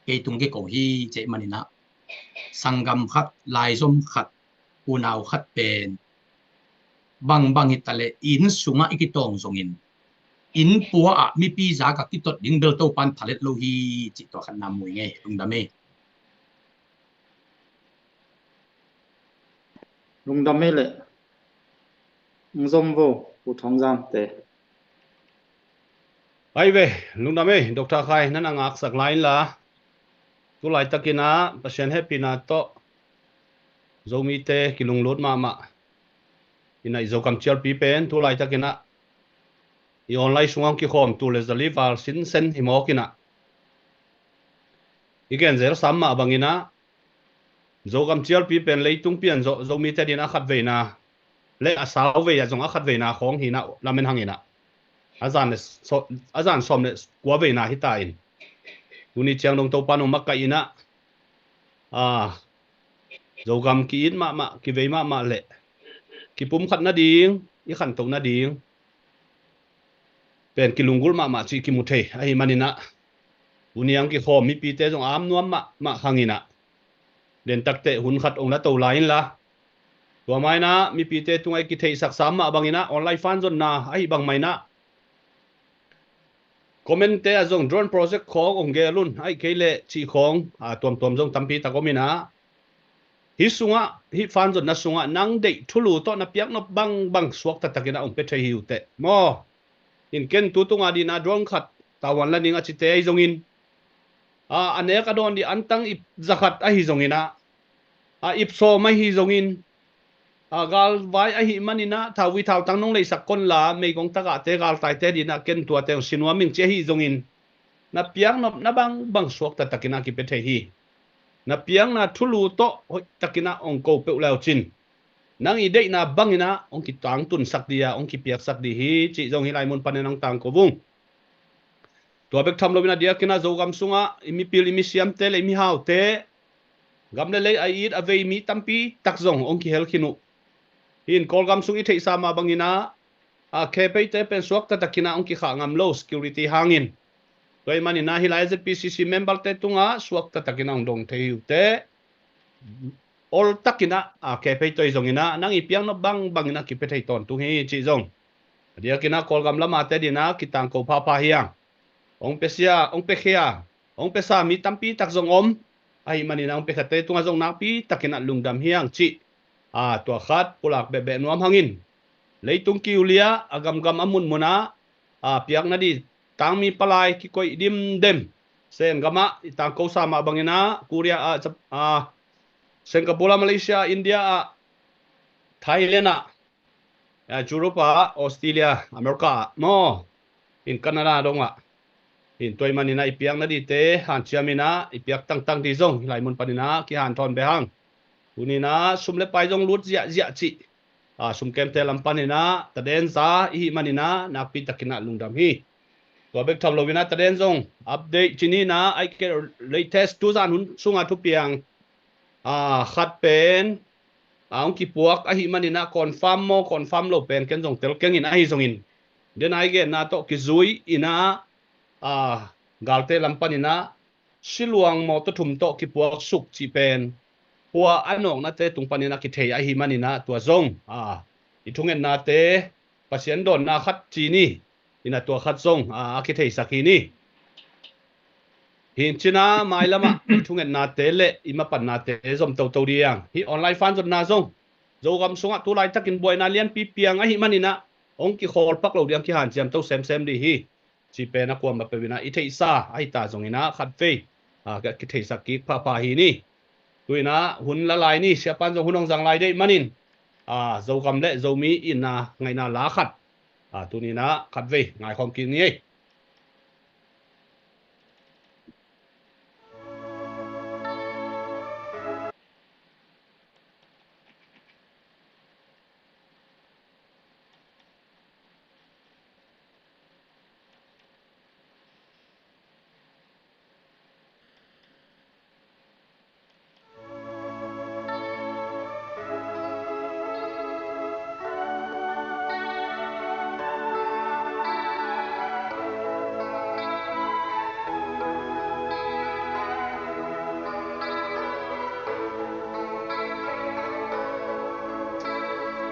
kei tung kiko hi cih manin ah sanggam khat, laizom khat, unau khat pen bangbang hi ta le inn sungah i kitawng zongin inn pua ah mipi zak a kitot ding bel Topan thalet lo hi cih tua khat na mu i ngei. Lungdam ei. Lungdam ei le. Ng zom vo, Pu Thawng Zam te. Ai ve, lungdam ei, Doctor Khai, nan a ngaksak lai inla. Tulaitakin ah Pasian hehpihna tawh Zomite kilunglut mahmah. Ina i Zogam cialpi pen tulaitakin ah i online sungah kikhawm tul le zali val sinsen hi mawk in ah i gen zel sam mah bangin ah Zogam cialpi pen leitung pian zawh Zomite din a khat veina le a sau vei ah zong a khat veina khawng hi na lamen hangin ah a zan le so-, a zan sawm le kua veina hi ta in tuni ciang dong Topan hong makaih in ah, a, Zogam ki-it mahmah, kivei mahmah le kipumkhat nading, i khanto nading pen kilunggulh mahmah cih kimu thei ahi manin ah tuni ang kikhawm mipite zong a am nuam mahmah hangin ah dentakte hun khat ong la to lai inla. Tua mah in ah mipite tungah i kitheihsak sam mah bangin ah online fan zonna ahi bang mah in ah comment te ah zong drone project khawng ong gel un, ahi kei leh cih khawng, a, tuamtuam zong tampi tak om in ah hih sungah, hih fan zonna sungah nang deih thulu tawh na piaknop bangbang suakta takin ah ong pia thei hi uh teh maw? In ken tu tunga dina drone khat tavuan la ning a cite ahi zongin, a, a nek a dawn dih antang ip zakhat ahi zongin ah, a, ip sawm ahi zongin, a, galvai ahi manin ah thauvui thautang nong leihsak kon la meigong tagahte galtaite dina ken tuate ong sinuam ing ci ahi zongin na piaknopna bangbang suakta takin ah kipia thei hi. Na piakna thulu tawh hoih takin ah ong ko peuh leu cin nang i deihna bangin ah ong kitangtunsak dih a ong kipiaksak dih hi cih zong hih lai mun panin ong tangko vung. Tua bek tham loin a diakin ah Zogam sungah i mipil i misiamte le i mihaute gam le lei a it a vei mi tampi tak zong ong kihel khin uh. Hih in Kawlgam sung i theihsa mah bangin ah, a, khepeite pen suakta takin ah ong kikhah ngam lo security hangin. Tua ahi manin ah hih lai Z P C C member te tungah suakta takin ah ong dong thei uh teh ol takin ah, a, khepei toi zongin ah nang i piaknop bangbangin ah kipia thei tawntung hi cih zong a diakin ah Kawlgam lamate din ah kitangko phapha hi ang. Ong pia sia, ong pia khia, ong pia sa mi tampi tak zong om ahi manin ah ong pia khate tungah zong nakpi takin ah lungdam hi ang cih a, tua khat pulak behbeh nuam hangin, leitung kiulia a gamgam a munmun ah, a, piakna di tangmi palai kikoih dimdem. Sen gamah i tangko sa mah bangin ah, Korea ah, Jap-, a, Singapore ah, Malaysia, India ah, Thailand ah, a, Europe ah, Australia, America ah maw, in Canada dong ah, in tua ahih manin ah i piakna dite hanciam in ah i piak tangtang di zong hih lai mun panin ah kihanthawn beh hang. Tuni in ah sum le pai zong lut ziahziah cih, a, sum kemte lam panin ah taden za i hih manin ah nakpi takin ah lungdam hi. Tua bek tham lo in ah taden zong update ci ni in ah, ahih kei leh latest tuzan hun sungah thupiang, a, khat pen, a, hong kipuak ahih manin ah confirm maw, confirm lo pen ken zong tel keng in, ahi zongin den a i genna tawh kizui in ah, a, galte lam panin ah siluang mawtaw thum tawh kipuak suk cih pen, hua a nawknate tung panin ah kithei ahih manin ah tua zong, a, i thungetnate Pasian dawnna khat ci ni in ah tua khat zong, a, a kitheisak hi ni. Hi in cin ah mailam ah i thungetnate le i mapannate zom toto ding. Hih online fan zonna zong Zogam sungah tu laitakin buaina lianpi piang ahih manin ah hong kikhawl pak lo ding, kihanciam to semsem ding hi. Cih pen ah kuamah peuh in ah i theihsa ahi ta zongin ah khatvei, a, ka kitheisak kik phapha hi ni. Tu in ah hun la lai ni, siapa'n zong hun hong zang lai deih manin, a, Zogam le Zomi in ah ngaihna la khat, a, tuni in ah khatvei ngaikhawm kik ni ei.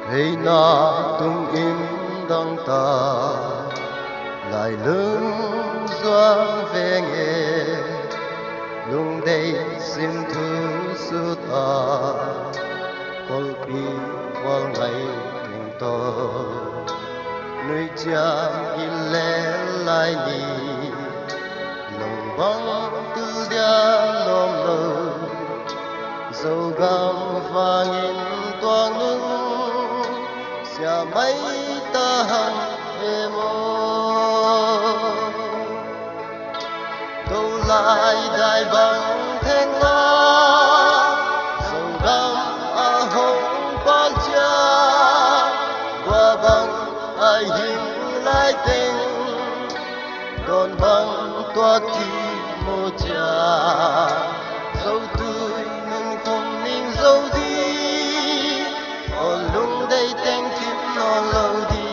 Hei na tung in dang ta lai lung zuan veng e, lungdei sim thu sut a kolpi bual ngai ning to. Nui ciang i lel lai ni, lung bang tul dia lawm lo. Zogam vangin tuang nung sia mai ta hang e maw. Tolai dai bang theng la, Zogam a hong pal cia, kua bang a hing lai teng, dawn bang tuak ki mu cia. Zotui nunkhum ning zo di, aw lungdei teng kim nawn lo di.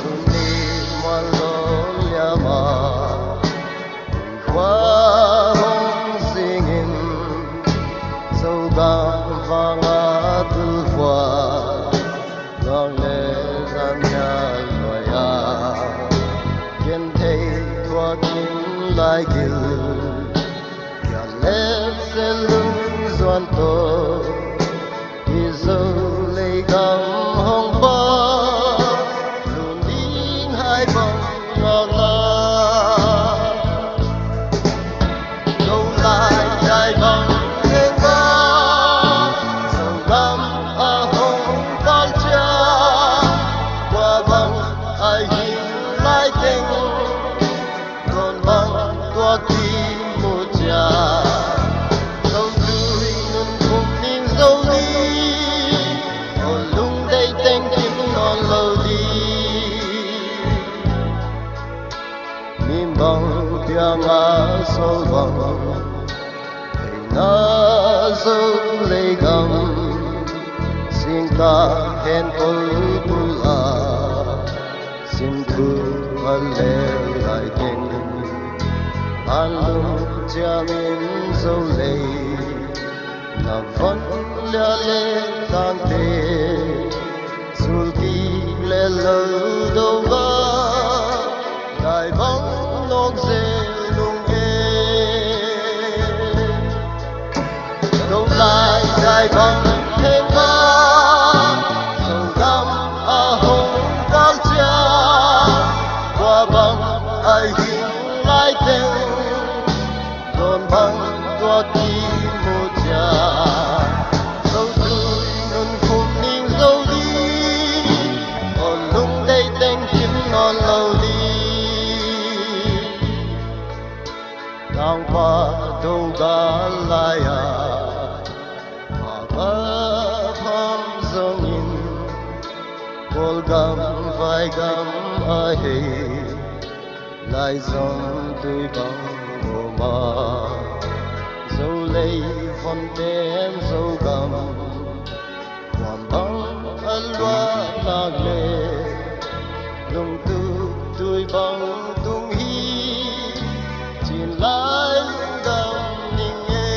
Suni mual lo liama, khua hong zingin, Zogam vanga tulvua, luang le zan hial luai a, kian thei thuak in lai gil, kian le selung zuan to. I Zo leigam hong pa, lungding hai bang ngak la. Zo lai dai bang ngak la, Zogam a hong pal cia, kua bang a hing lai teng, dawn bang tuak ki mu cia. Zotui nunkhum ning zo di, aw lungdei teng kim nawn lo di. Mi bang piang a sawl bang, hei na Zo leigam, singtang hen ko tul a, sim thu a lel lai teng, An lung ciangin zo lei na von lia le tangte, zulkik le lo do ga, dai bang nok zel lung e. Dong lai dai bang theng a, Zogam a hong kal ciang, kua bang ai hing lai teng, dawn bang tua kimu ciang, Zotui nunkhum ning zo ding, dawn lungdei teng kim nawn lo ding. Tangpa do gal lai-a a va pham zongin, Kawlgam vaigam a hei lai zong tui bang moma, Zo lei von pen Zogam kuam bang a luah nak le, lungtuk tui bang tung hi, cin lai lungdam ning e.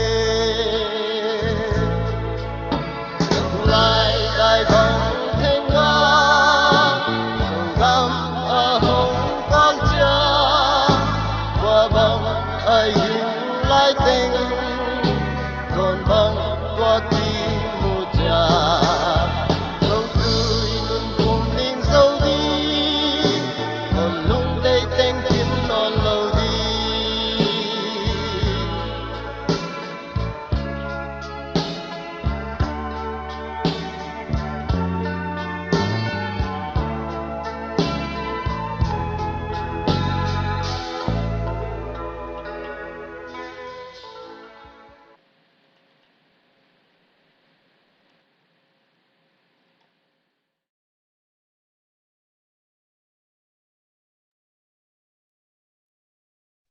Lai lai bang theng a, Zogam a hong kal ciang, kua bang ai hing lai teng, dawn bang tua kimu ciang, Zotui nunkhum ning zo ding, dawn lungdei teng kim nawn lo ding.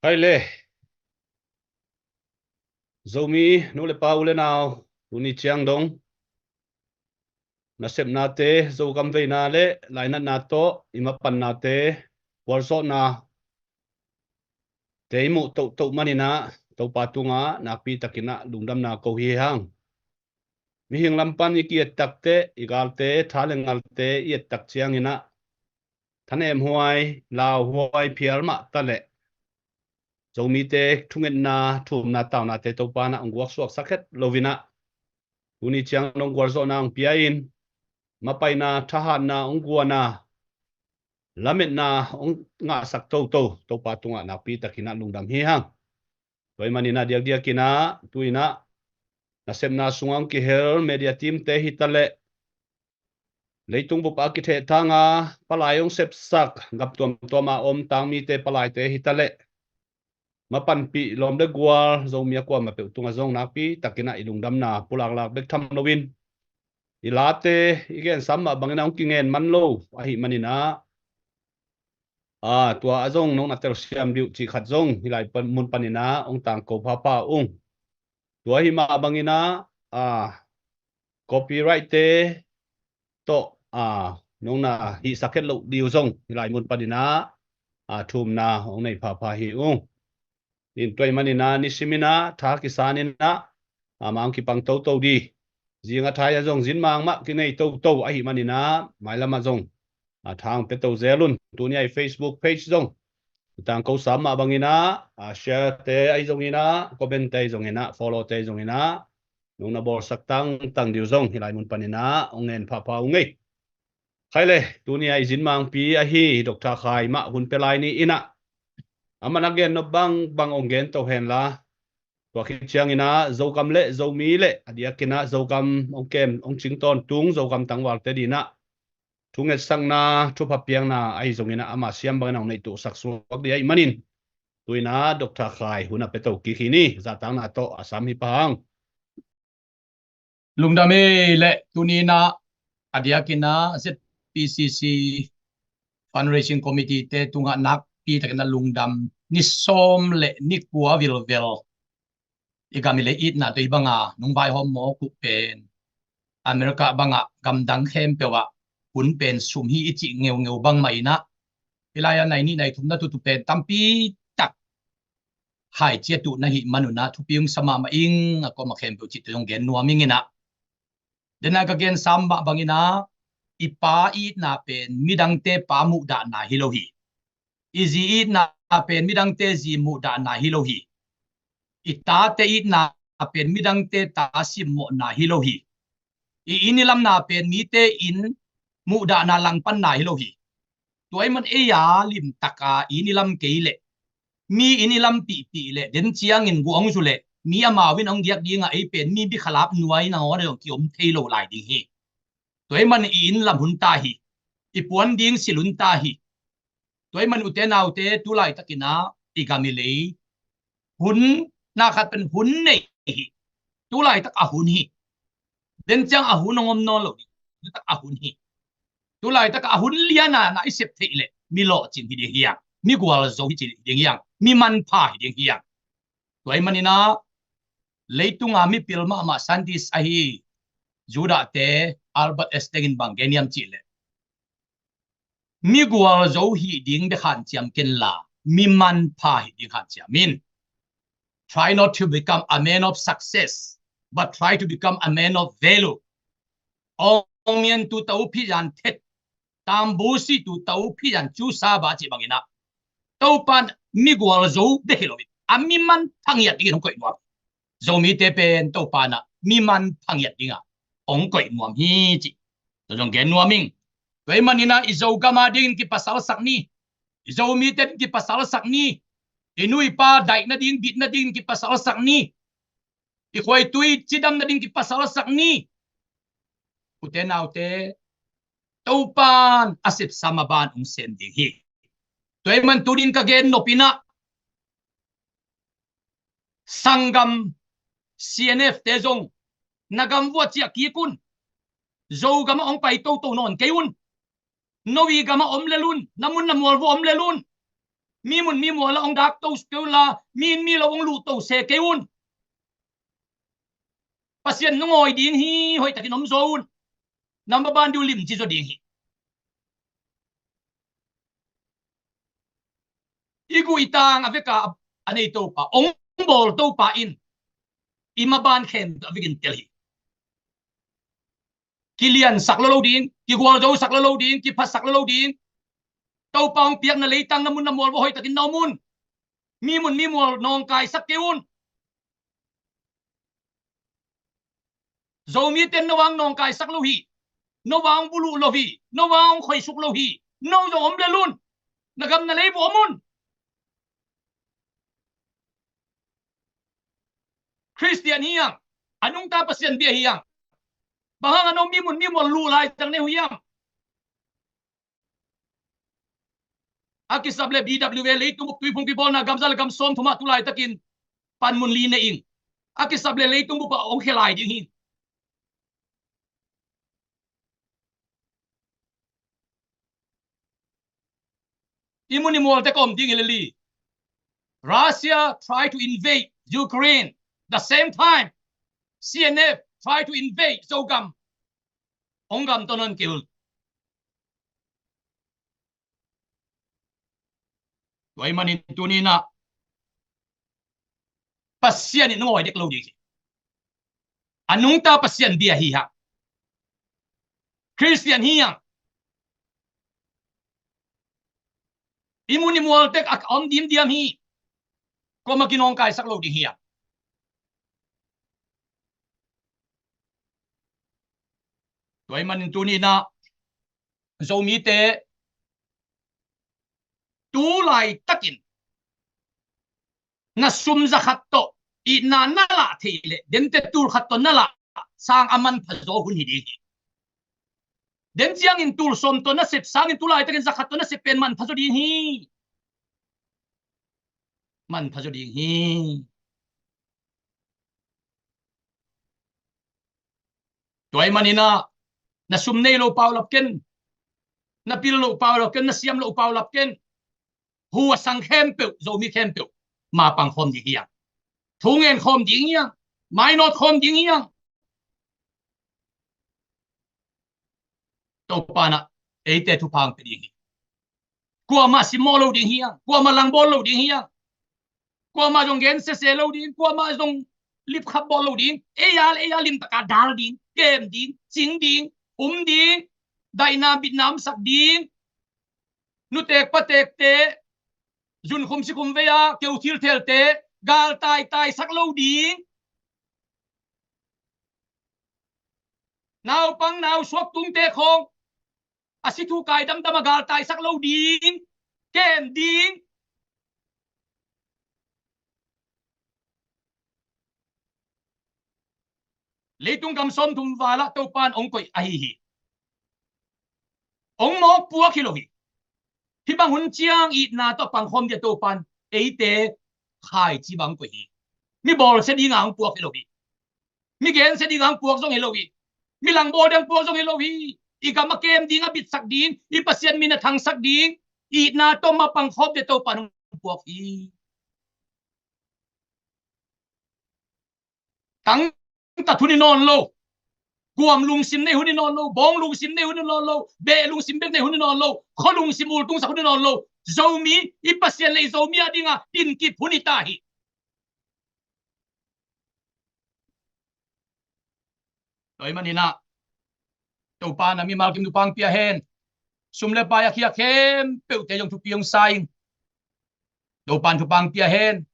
Hai le, Zomi nu le pa, u le nau, tuni ciang dong nasepnate, Zogam veina le lainatna tawh i mapannate, gualzawhna te i muh tohtoh maninah Topa tungah nakpi takinah lungdamna ko hi hang. Mihing lam pan i ki-ettakte, i galte, tha le ngalte i ettak cianginah thanemhuai, lauhuai phial mah taleh Zomite thungetna, thumna, taunate Topa nah hong guaksuaksak het loinah tuni ciang nong gualzawhna hong pia in, mapaina, thahatna hong guana, lametna hong ngahsak toto Topa tungah nakpi takinah lungdam hi hang. Tua ahih maninah diakdiakinah tuinah nasepna sungah hong kihel media teamte hitaleh, leitung bup a kithehthanga palai hong sepsak, gam tuamtuama om tangmite palaite hitaleh, mapanpih lawm le gual Zomi a kuamah peuh tungah zong nakpi takinah i lungdamna pulaklak bek tham loin, i late i gensam mah bangin a hong kingen man lo ahih maninah, a, tua a zong nong na telsiam diuh cih khat zong hih lai pan, mun paninah hong tangko phapha ung. Tua hih mah banginah, a, copyright-te tawh, a, nong na hihsak het loh diuh zong hih lai mun paninah, a, thumna hong nei phapha hi ung. In tua ahih maninah nisiminah tha kisaninah, a, mah hong kipang toto di. Zing a thai a zong zin mang mah kingei toto ahih maninah mailamah zong, a, tha hong pia to zel un. Tuni a i Facebook page zong i tangko sam mah banginah, a, share-te ahi zonginah, comment-te ahi zonginah, follow-te ahi zonginah nong na bawlsak tangtang diuh zong hih lai mun paninah hong ngen phapha ung ei. Khai le, tuni a i zin mangpi ahi Doctor Khai mah hun pia lai ni inah, amah na gen nop bangbang hong gen to henla, tua khit cianginah Zogam le Zomi le a diakinah Zogam hong kem hong cing tawntung Zogam tangvalte dinah thungetsakna, thupha piakna ahi zonginah ama siam bangin hong neihtuhsak suak ding ahih manin, tuinah Doctor Khai hun a pia to kik hi ni. Zahtakna tawh a sam hi pah hang. Lungdam ei le, tuninah a diakinah Z P C C Fundraising Committee-te tungah nakpi takinah lungdam. Ni sawm le ni kua vilvel i gam i lei itna tawh i banga nong vaihawm mawk uh pen America bangah gamdang khempeuh ah hun pen sum hi i cih ngeungeu bangmah inah, hih lai-ah nai nih nai thumna tutu pen tampi tak khaici a tuh na hih manun ah thupi hong sa mahmah ing, a kuamah khempeuh cih tawh zong gen nuam ing in ah. Dena ka gen sam mah bangin ah, i Pa itna pen midangte pa muhdahna hi lo hi. I zi itna pen midangte zi muhdahna hi lo hi. I tate itna pen midangte ta simmawhna hi lo hi. I inn i lamna pen mite inn muhdahna langpanna hi lo hi. Tua ahih man ei a limtaka inn i lam kei leh, mi inn i lampihpih leh, den ciangin guang zu leh mi amau in hong giak dingah ei pen mi bikhalap nuai nangawn a zong kiom thei lo lai ding hi. Tua ahih man i inn lam hun ta hi. I puan ding sil hun ta hi. Tua ahih man ute naute, tu laitakin ah i gam i lei hun, na khat pen hun nei hi. Tu laitak a hun hi. Den ciang a hun hong om nawn lo ding. Tu laitak a hun hi. Tu laitak a hun lian a na i sep theih leh mi lawhcin hi ding hi hang. Mi gualzo hi ci ding hi hang. Mi manpha hi ding hi hang. Tua ahih manin ah leitunga mipil mahmah scientist ahi Judahte Albert Einstein in bang gen hiam cih leh, mi gualzo hih ding bek hanciam ken la, mi manpha hih ding hanciam in. Try not to become a man of success, but try to become a man of value. Awngmian tu tau phi yan thet, tambusi tu tau phi yan cu saba cih bangin ah, Topa in mi gualzo bek hi lo in, a mi manpha ngiat dingin hong koih nuam. Zomite pen Topa in ah mi manpha ngiat dingah hong koih nuam hi cih tua zong gen nuam ing. Tua ahih manin ah i Zogam a dingin kipasalsak ni. I Zomite ding kipasalsak ni. I nu i pa daih nading, bit nading kipasalsak ni. I khuaitui cidam nading kipasalsak ni. Ute naute, Topa in a sepsa maban hong sem ding hi. Tua ahih man tu dingin ka gen nop in ah, sanggam C N F te zong na gam vuah ciah kik un. Zogam ah hong pai toto nawn kei un. No i gam ah om lel un, na mun na mual vuah om lel un. Mi mun mi mual ah hong dak to kei un la, mi inn mi lo hong luh to se kei un. Pasian na ngawi ding hi, hoihtakin om zaw un. Na maban ding uh limci zaw ding hi. I guh i tang a veka a nei Topa, hong bawl Topa in i maban khempeuh a vekin tel hi. Kiliansak lo lo ding, kigualzosak lo lo ding, kiphasak lo lo ding. Topa hong piakna leitang na mun na mual vuah hoihtakin na om un. Mi mun mi mual nawngkaisak kei un. Zomite in no vang nawngkaisak lo hi. No vang buluh lo hi. No vang hong khoisuk lo hi. No zong om lel un. Na gam na lei vuah om un. Khristian hi hang. A nungta Pasian bia hi hang. Bang hang a no mi mun mi mual luh lai tang ne uh hiam? A kisap le B W A leitung bup tuiphung kibawlna gamza le gam sawm thum ah tu laitakin panmun li ne ing. A kisap le leitung bup ah hong khia lai ding hi. I mun i mual tek om ding hi lel hi. Russia try to invade Ukraine. The same time, C N F try to invade Zogam. Hong gam tawh nawn kei un. Tua ahih manin tuni in ah Pasian in hong ngawi dek lo ding hi. A nungta Pasian bia hi hang. Khristian hi hang. I mun i mual tek a om dimdiam hi. Kuamah kinawngkaisak lo ding hi hang. Tua ahih manin tuni in ah Zomite tu laitakin na sum za khat tawh itna na lah theih leh, dente tul khat tawh na lah sang a manpha zaw hun hi ding hi. Den ciangin tul sawm tawh na sep sangin tu laitakin za khat tawh na sep pen manpha zaw ding hi. Manpha zaw ding hi. Tua ahih manin ah na sum nei lo paulap ken, na pil lo paulap ken, na siam lo paulap ken. Hu a sang khempeuh, Zomi khempeuh mapang khawm ding hi hang. Thu ngen khawm ding hi hang. Mainawt khawm ding hi hang. Topa in ah eite thupha hong pia ding hi. Kuamah simmawh lo ding hi hang. Kuamah langbawl lo ding hi hang. Kuamah zong gen sese lo ding, kuamah zong lipkhap bawl lo ding. Ei a, ei a limtaka dal ding, kem ding, cing ding, um ding, daihna bitna omsak ding. Nutek patekte zunkhum sikhum vei a keu thilthelte galtai taisak lo ding. Naupang nausuak tungte khawng a si thu kai damdam a galtaisak lo ding, kem ding. Leitung gam sawmthum val ah Topa in hong koih ahi hi. Hong mawk puak hi lo hi. Hih bang hun ciang itna tawh pangkhawm dia Topa in eite khaici bang hong koih hi. Mi bawlsia dinga hong puak hi lo hi. Mi gensia dinga hong puak zong hi lo hi. Mi langbawl dinga hong puak zong hi lo hi. I gam a kem ding, a bitsak ding, i Pasian min a thangsak ding, itna tawh mah pangkhawm dia Topa in hong puak hi. Tangtat hun hi nawn lo. Guam lungsim nei hun hi nawn lo. Bawng lungsim nei hun hi nawn lo. Beh lungsim bek nei hun hi nawn lo. Khua lungsim ultungsak hun hi nawn lo. Zomi, i Pasian le i Zomi a dinga tinkip hun hi ta hi. Tua ahih manin ah Topa in a mimal kim thupha hong pia hen. Sum le pai a khia khempeuhte zong thupi hong sa ing. Topa in thupha hong pia hen.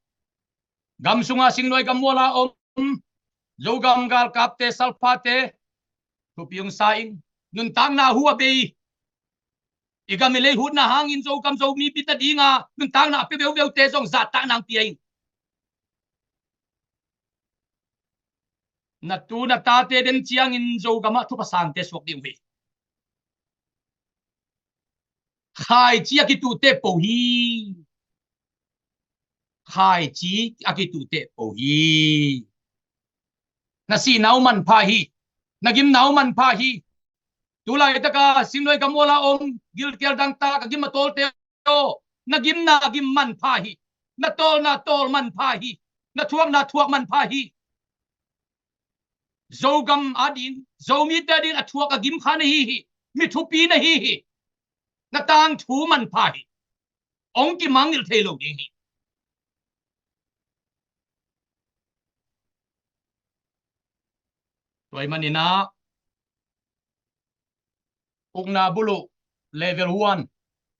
Gam sunga singnuai gam mual a om Zogam galkapte, salphate thupi hong sa ing. Nuntakna hu a bei, i gam i lei hutna hangin Zogam Zomi bit nadinga nuntakna a pia veuveute zong zahtakna hong pia ing. Na tu na tate den ciangin Zogamah thupha sangte suak ding uh hi. Khaici a kituhte po hi. Khaici a kituhte po hi. Na sihna uh manpha hi. Na gimna uh manpha hi. Tu laitaka singnuai gam mual a om, gilkial dangtak a gim a tawlte aw, na gimna gim manpha hi. Na tawlna tawl manpha hi. Na thuakna thuak manpha hi. Zogam ading, Zomite ading a thuak a gim kha na hi hi. Mi thupi na hi hi. Na tangthu manpha hi. Hong kimangngilh thei lo ding hi. Tua ahih manin ah ukna buluh level one,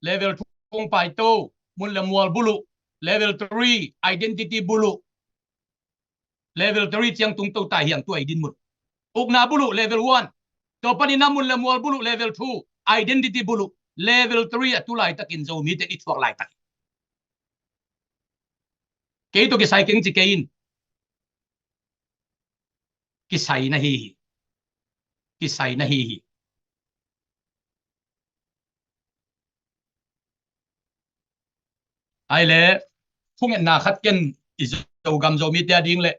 level two hong paito, mun le mual buluh level three, identity buluh level three ciang tungto ta hi hang tua i dinmun. Ukna buluh level one, tua panin ah mun le mual buluh level two, identity buluh level three a tu laitakin Zomite i thuak laitak hi. Kei tawh kisai keng ci kei in. Kisai na hi hi. Kisai na hi hi. Ai le, thungetna khat ken i Zogam Zomite ading le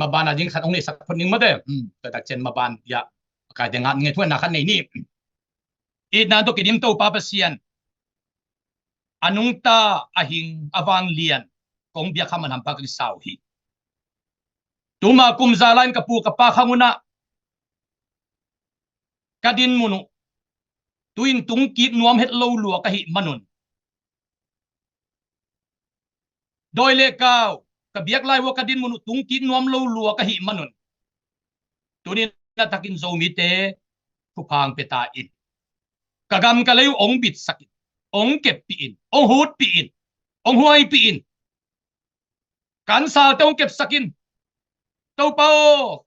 maban ading khat hong neihsak phot ning mate. Hmm, tua tak ciang maban ya kaite ngat nge, thungetna khat nei ni. Itna tawh kidim Topa Pasian, a nungta, a hing, a vanglian kong biak kha man hampha ka kisa uh hi. Tuma kum za lai-in ka pu ka pa khang un ah ka dinmun uh tu-in tungkik nuam het lo lua ka hih manun, dawi le kau ka biak lai uh a ka dinmun uh tungkik nuam lo lua ka hih manun, tuni-in a takin Zomite thupha hong pia ta in. Ka gam ka lei uh hong bitsak in, hong keppih in, hong hutpih in, hong huaipih in. Ka ansalte hong kepsak in. Topa aw,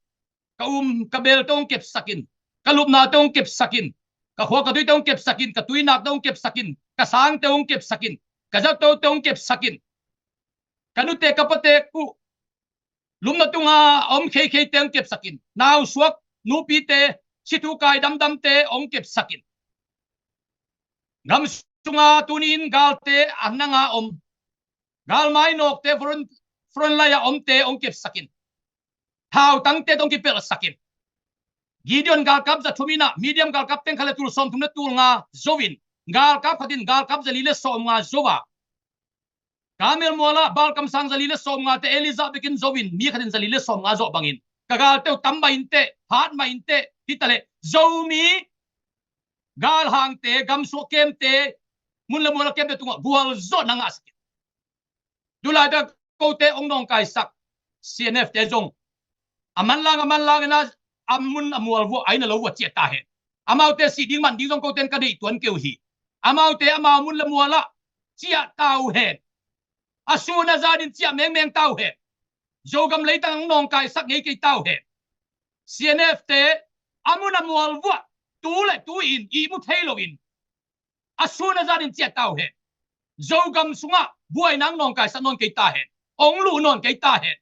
ka um ka belte hong kepsak in. Ka lupnate hong kepsak in. Ka khua ka tuite hong kepsak in. Ka tuinakte hong kepsak in. Ka sangte hong kepsak in. Ka zatote hong kepsak in. Ka nute ka pate uh lupna tunga a om kheikheite hong kepsak in. Nausuak nupite, si thu kai damdamte hong kepsak in. Gam sunga tuni-in galte a nanga om, galmai nawkte, front, front line a omte hong kepsak in. Thautangte tawh hong kipelhsak in. Gideon galkap za thum in ah Midian galkap teng khat le tul sawmthum le tul nga zo in, galkap khat in galkap za li le sawmnga zo a, Karmel mual ah Baal kamsang za li le sawmngate Elijah bekin zo in, mi khat in za li le sawmnga zawh bangin ka galte uh tam mah inteh, hat mah inteh. Hitaleh Zomi galhangte, gamsung a kemte, mun le mual a kemte tungah gualzawhna ngahsak in. Tu laitak kote hong nawngkaisak C N F te zong a manlang a manlang ina a mun a mual vuah a inn a lo vuah ciah ta hen. Amaute sih ding man ding zong koten ka deih tuan kei uh hi. Amaute amau mun le mual ah ciah ta uh hen. A sun a zan in ciah mengmeng ta uh hen. Zogam leitang hong nawngkaisak ngei kei ta uh hen. C N F te a mun a mual vuah tu le tu in ihmu thei loin a sun a zan in ciah ta uh hen. Zogam sungah buaina hong nawngkaisak nawn kei ta hen. Hong luh nawn kei ta hen.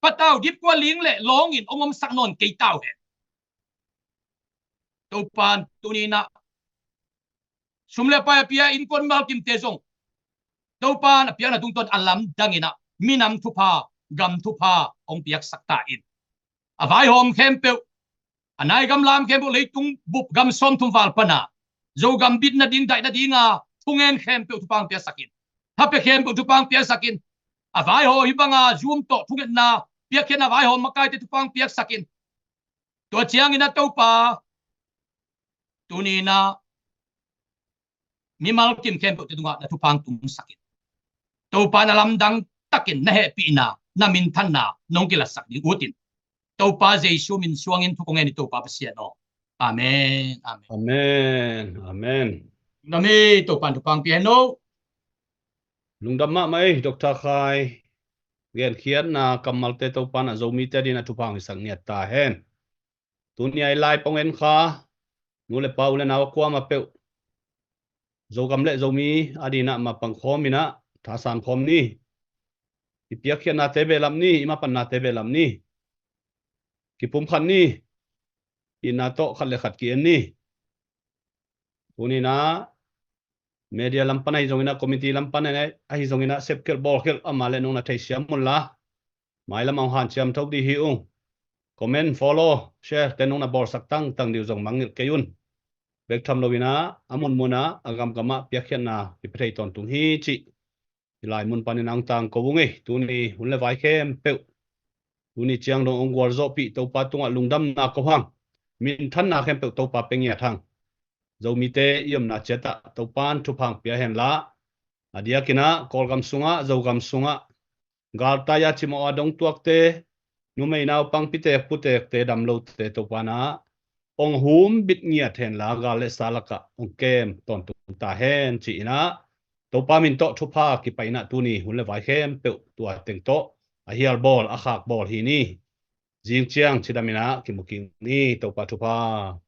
Patau dipkua ling le lawng in hong omsak nawn kei ta uh hen. Topan tuni inah sum le pai a pia innkuan mimal kimte zong Topan a piakna tungtawn a lamdang inah minam thupha, gam thupha hong piaksak ta in. A vaihawm khempeuh, a nai gam lam khempeuh, leitung bup gam sawmthum val pana Zogam bit nading, daih nadinga thungen khempeuh thupha hong piaksak in. Thapia khempeuh thupha hong piaksak in. A vaihawm hih banga Zoom tawh thungetna piakkhiatna vaihawm makaite thupha hong piaksak in. Tua ciangin a Topa tuni inah mimal kim khempeuhte tungah na thupha hong tungsak in. Topa na lamdang takin na hehpihna, na minthanna nong kilatsak ding utin Topa Jesu min suangin thu kong ngen hi Topa Pasian aw. Amen. Amen. Amen. Amen. Lungdam hi, Topa in thupha hong pia hen aw. Lungdam mahmah ei, Doctor Khai. Genkhiatna kammalte Topa in a Zomite adingin a thupha hong hisak ngiat ta hen. Tuni a i lai pong en kha nu le pa, u le nau a kuamah peuh Zogam le Zomi adingin ah mapang khawm inah thasan khawm ni. I piakkhiatnate behlap ni, i mapannate behlap ni. Kipumkhat ni. Itna tawh khat le khat ki-en ni. Tuni inah media lam pan ahi zongin ah, committee lam pan ahi zongin ah, sepkhial bawlkhial ama le nong na theisiam unla, mailam ah hong hanciam thok dih hi ung. Comment, follow, share te nong na bawlsak tangtang dih uh zong mangngilh kei un. Bek tham lo inah a munmun ah, a gamgam ah piakkhiatna kipia thei tawntung hi cih i lai mun panin a hong tangko ung ei. Tuni hun le vai khempeuh, tuni ciang dong hong gualzawhpih Topa tungah lungdamna ko hang. Minthanna khempeuh Topa pia ngiat hang. Zomite i omna ciatah Topa in thupha hong pia henla, a diakin ah Kawlgam sungah, Zogam sungah, galtai-a cimawh a dongtuakte, numei naupang pitek putekte, damlote Topa in ah hong humbit ngiat henla, gal le sa lakah hong kem tawntung ta hen ci-in ah, Topa min tawh thupha kipaina tuni hun le vai khempeuh tua teng tawh a hial bawl, a khak bawl hi ni. Zing ciang cidam inah kimu kik ni. Topa thupha.